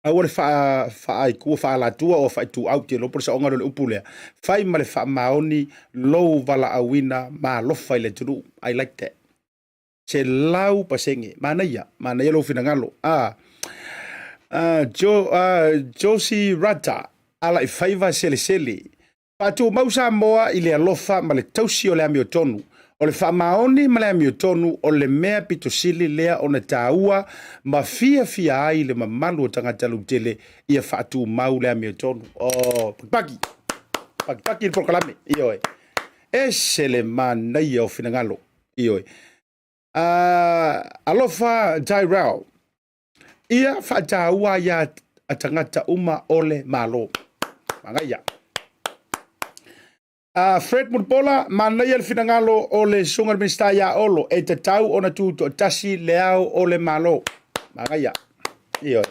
Aua le faaitua, faalatua o faaituau te iloa po o le saoga lea o le upu lea. Fai ma le faamaoni lou valaauina ma alofa i le atunuu. I like that. 100%. Manaia, manaia lou finagalo. Ah, Josie Rata, Alaifaiva Selesele, Faatumau Samoa i le alofa ma le tausi o le amiotonu. O le faamaoni ma le amiotonu o le mea pito sili lea ona taua ma fiafia ai le mamalu o tagata lautele ia faatumau le amiotonu. Oh, pakipaki! Pakipaki le polokalame. Ioe. Ese le manaia o finagalo. Ioe. Uh, alofa Tyrell. Ia faataua ia a tagata uma o le Malo. Manaia. Uh, Fred Mulipola, manaia le finagalo o le susuga le Minisita ia Olo, e tatau ona tutoatasi le Ao o le Malo. Manaia. Ioe.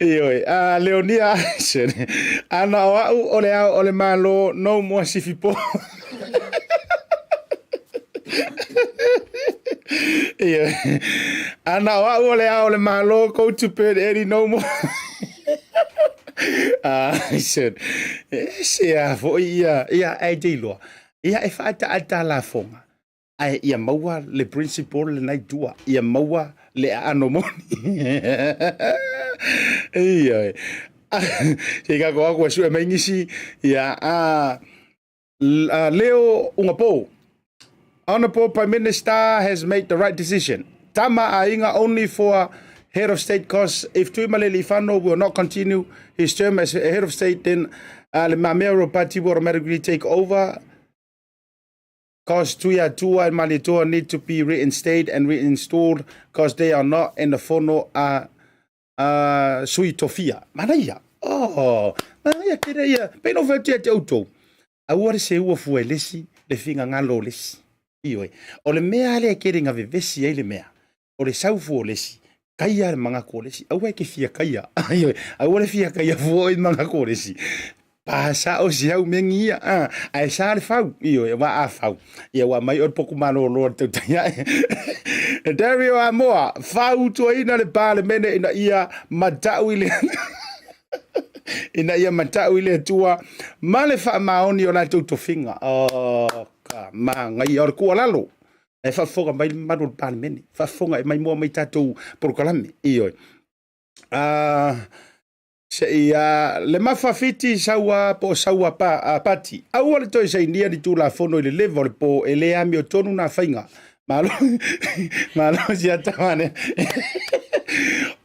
Ioe, a Leonia Action, ana o au o le Ao o le Malo, no more sifi po. Ioe, ana o au o le Ao o le Malo, go to bed early, no more. Ah, shit. E se a foi ia, ia, e te iloa. Ia e whaataata lafoga. Ae ia maua le principle lena i tua, ia maua le aano moni. Ioe. Se i kako aku e sue mai nisi, ia, a, a Leo Ungapo. Honorable Prime Minister has made the right decision. Tama Aiga only for head of state cause if Tuimalealiifano will not continue his term as head of state then uh, Le Mamea Ropati will automatically take over Cause Tuiatua and Malietoa need to be reinstated and reinstalled cause they are not in the fono a a Sui Tofia. Manaia. Oh, manaia kere ia. Pei no whai te outou. Aua le seua fua e lesi, le fingangalo o lesi. Ioe. O le mea lea kere nga vevesi ai le mea. O le sau fua o le isi, kaia le mangaku o le isi. Aua e ke fia kaia. Ioe. Aua le fia kaia fua o i mangaku o le isi. Pa sao si au mengi ia. Ah, ae sa le fau. Ioe, wa a fau. Ia wa mai o le poku malōlō le tautai ae. Dario Amoa, fautuaina le Palemene ina ia matau i le ina ia matau i le Atua ma le faamaoni o latou tofiga. Oh, ka manaia o le tuualalo. E faafofoga mai le mamalu o le Palemene, faafofoga e maimoa mai tatou polokalame. Ioe. Uh, se i uh, le mafa fiti saua po o saua pa, uh, pati. Aua le toe sainia ni tulafono i le leva o le po e le amiotonu nā faiga. Malo, malo si atamane.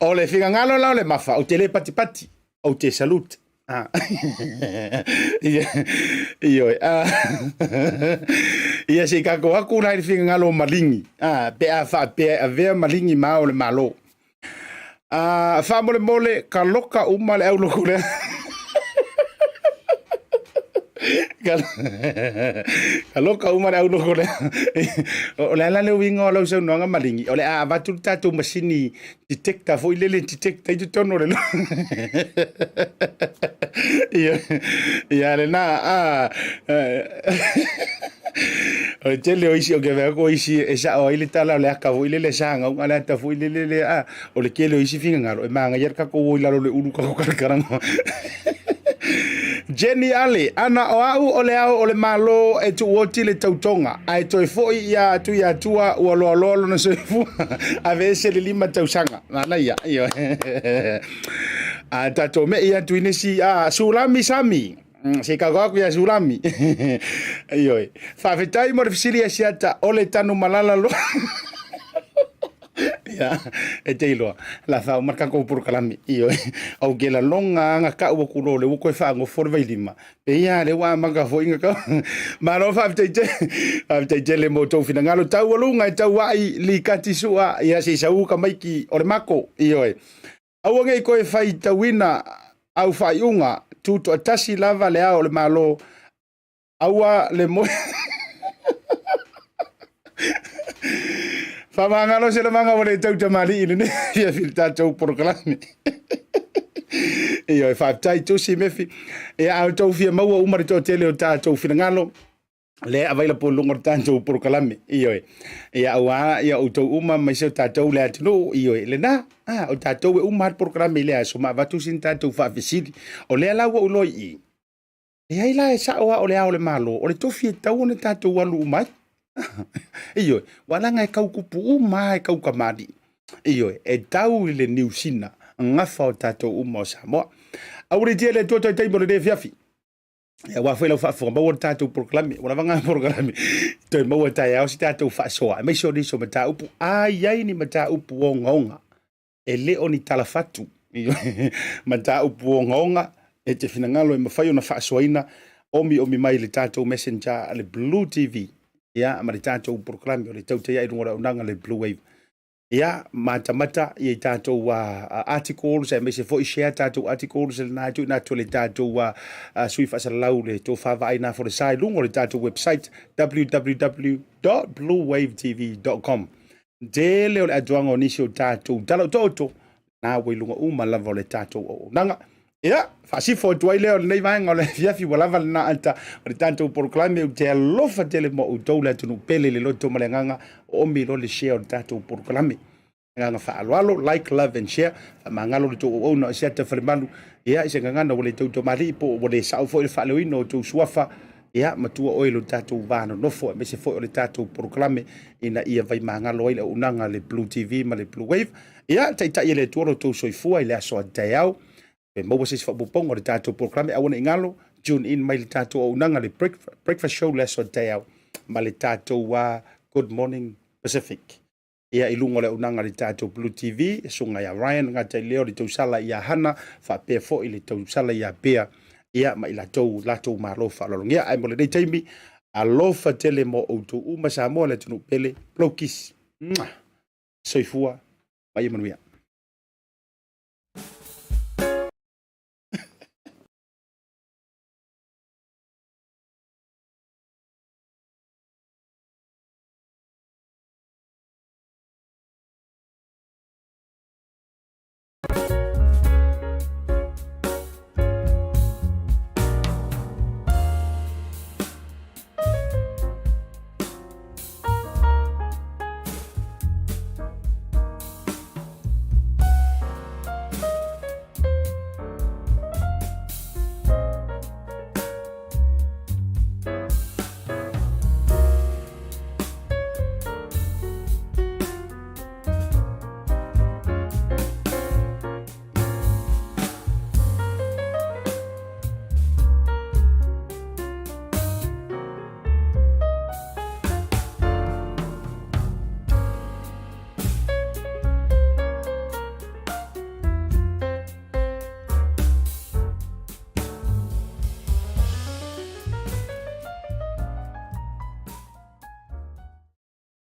o le fingangalo la o le mafa, o te le patipati, o te salute. Ah. Ioe. Ah. Ia se i kako aku la i le fingangalo o Maligi. Ah, pe a faapea e avea Maligi ma Ao o le Malo. Ah, faamolemole, ka loka uma le auloko lea. Ka loka uma le auloko lea. O le a la le uiga o lau saunoaga Maligi, o le a avatu le tatou masini detector foi lele detect ai totonu o le Ia, ia lena, a. O le tele o isi, o ke vea ko isi e sao ai le tala o le aka foi lele sa ngau le ata foi lele le a o le tele o isi finagalo e magaia le tatou o i lalo o le ulu tatou kalakalanga. Jenny Ale, ana o au o le ao o le Malo e tuuoti le tautoga, ae toe foi ia atu i Atua ua loaloa lona soifua, aveese le 5 tausaga. Manaia, ioe. A tatou me'i atu i nisi, a Sulami Sami, se i kaukau aku ia Sulami. Ioe. Faafetai mo le fesili Asiata, o le Tanumalala loa. Ia, e te iloa, la whao mar kako porokalame, ioe, au ke la longa anga ka ua kulo le ua koe whaangofo le vailima, pe ia le ua amaka fo inga kau. Malo whaafetai te, whaafetai te le mo tau finangalo, tau alunga e tau ai li kati sua, ia se isa uka maiki o le mako, ioe. Aua nei koe whaitauina au whaiunga, tutoatasi lava le ao o le malo, Aua le moe. Faamagalo se lamaga ua le tau tamalii lenei afiafi i le tatou polokalame. Ioe, faafetai Tusi Mefi. Ia, a outou fia maua uma le toatele o tatou finagalo, le available i luga o le tatou polokalame. Ioe. Ia, aua ia outou uma aemaise o tatou le atunuu. Ioe, lena. Ah, o tatou e uma lava le polokalame i le aso ma avatu sina tatou faafesili. O lea la ua ou iloa i i, Leai la, e sao lava o le Ao o le Malo, o le tofi e tatau ona tatou alu uma ai. Ioe, ua leaga e tau kupu uma lava e tau kamali'i. Ioe, e tau i le Niu Sina, gafa o tatou uma o Samoa. Aualiitia le Atua taitai mo lenei afiafi. Aua foi lau faafofoga maua le tatou polokalame, ua lava ngā polokalame. Toe maua taeao se tatou faasoa, aemaise o nisi o mataupu, a i ai ni mataupu ogaoga e le o ni talafatu mataupu ogaoga e te finagalo e mafai ona faasoaina omiomi mai le tatou messenger a le Blue TV ia ma le tatou polokalame o le tautai ai luga o le auaunaga le Blue Wave ia matamata ia i tatou articles aemaise foi share tatou articles lena e tuuina atu e le tatou sui faasalalau le tofa vaai na folesa i luga o le tatou website www.bluewavetv.com Tele o le atoaga o nisi o tatou tala otooto, na ua i luga uma lava o le tatou auaunaga. Ia, faasifo atu ai lea o lenei vaega o le afiafi ua lava lena ata o le tatou polokalame ou te alofa tele mo outou le atunuu pele i le loto ma le agaga o omi loa le share o le tatou polokalame. Agaga faaaloalo, like, love and share. Faamagalo le tou auauna o Asiata Falemalu. Ia, i se gagana ua le tautomalii po ua le sao foi le faaleoina o tou suafa. Ia, matua oe i lo tatou va nonofo aemaise foi o le tatou polokalame ina ia vaimagalo ai le auaunaga a le Blue TV ma le Blue Wave. Ia, taitai e le Atua lo outou soifua i le aso a taeao. Pe maua se isi faaopoopoga o le tatou polokalame, aua ne i galo, tune in mai le tatou auaunaga le breakfast show le aso a taeao ma le tatou Good Morning Pacific. Ia i luga o le auaunaga a le tatou Blue TV, e susuga ia Ryan Gataileo, le tausala ia Hana, faapea foi le tausala ia Bea, ia ma i latou, latou malo faaaloalogia. Ae mo lenei taimi, alofa tele mo outou uma Samoa le atunuu pele, blow kiss. Mwah! Soifua ma ia manuia.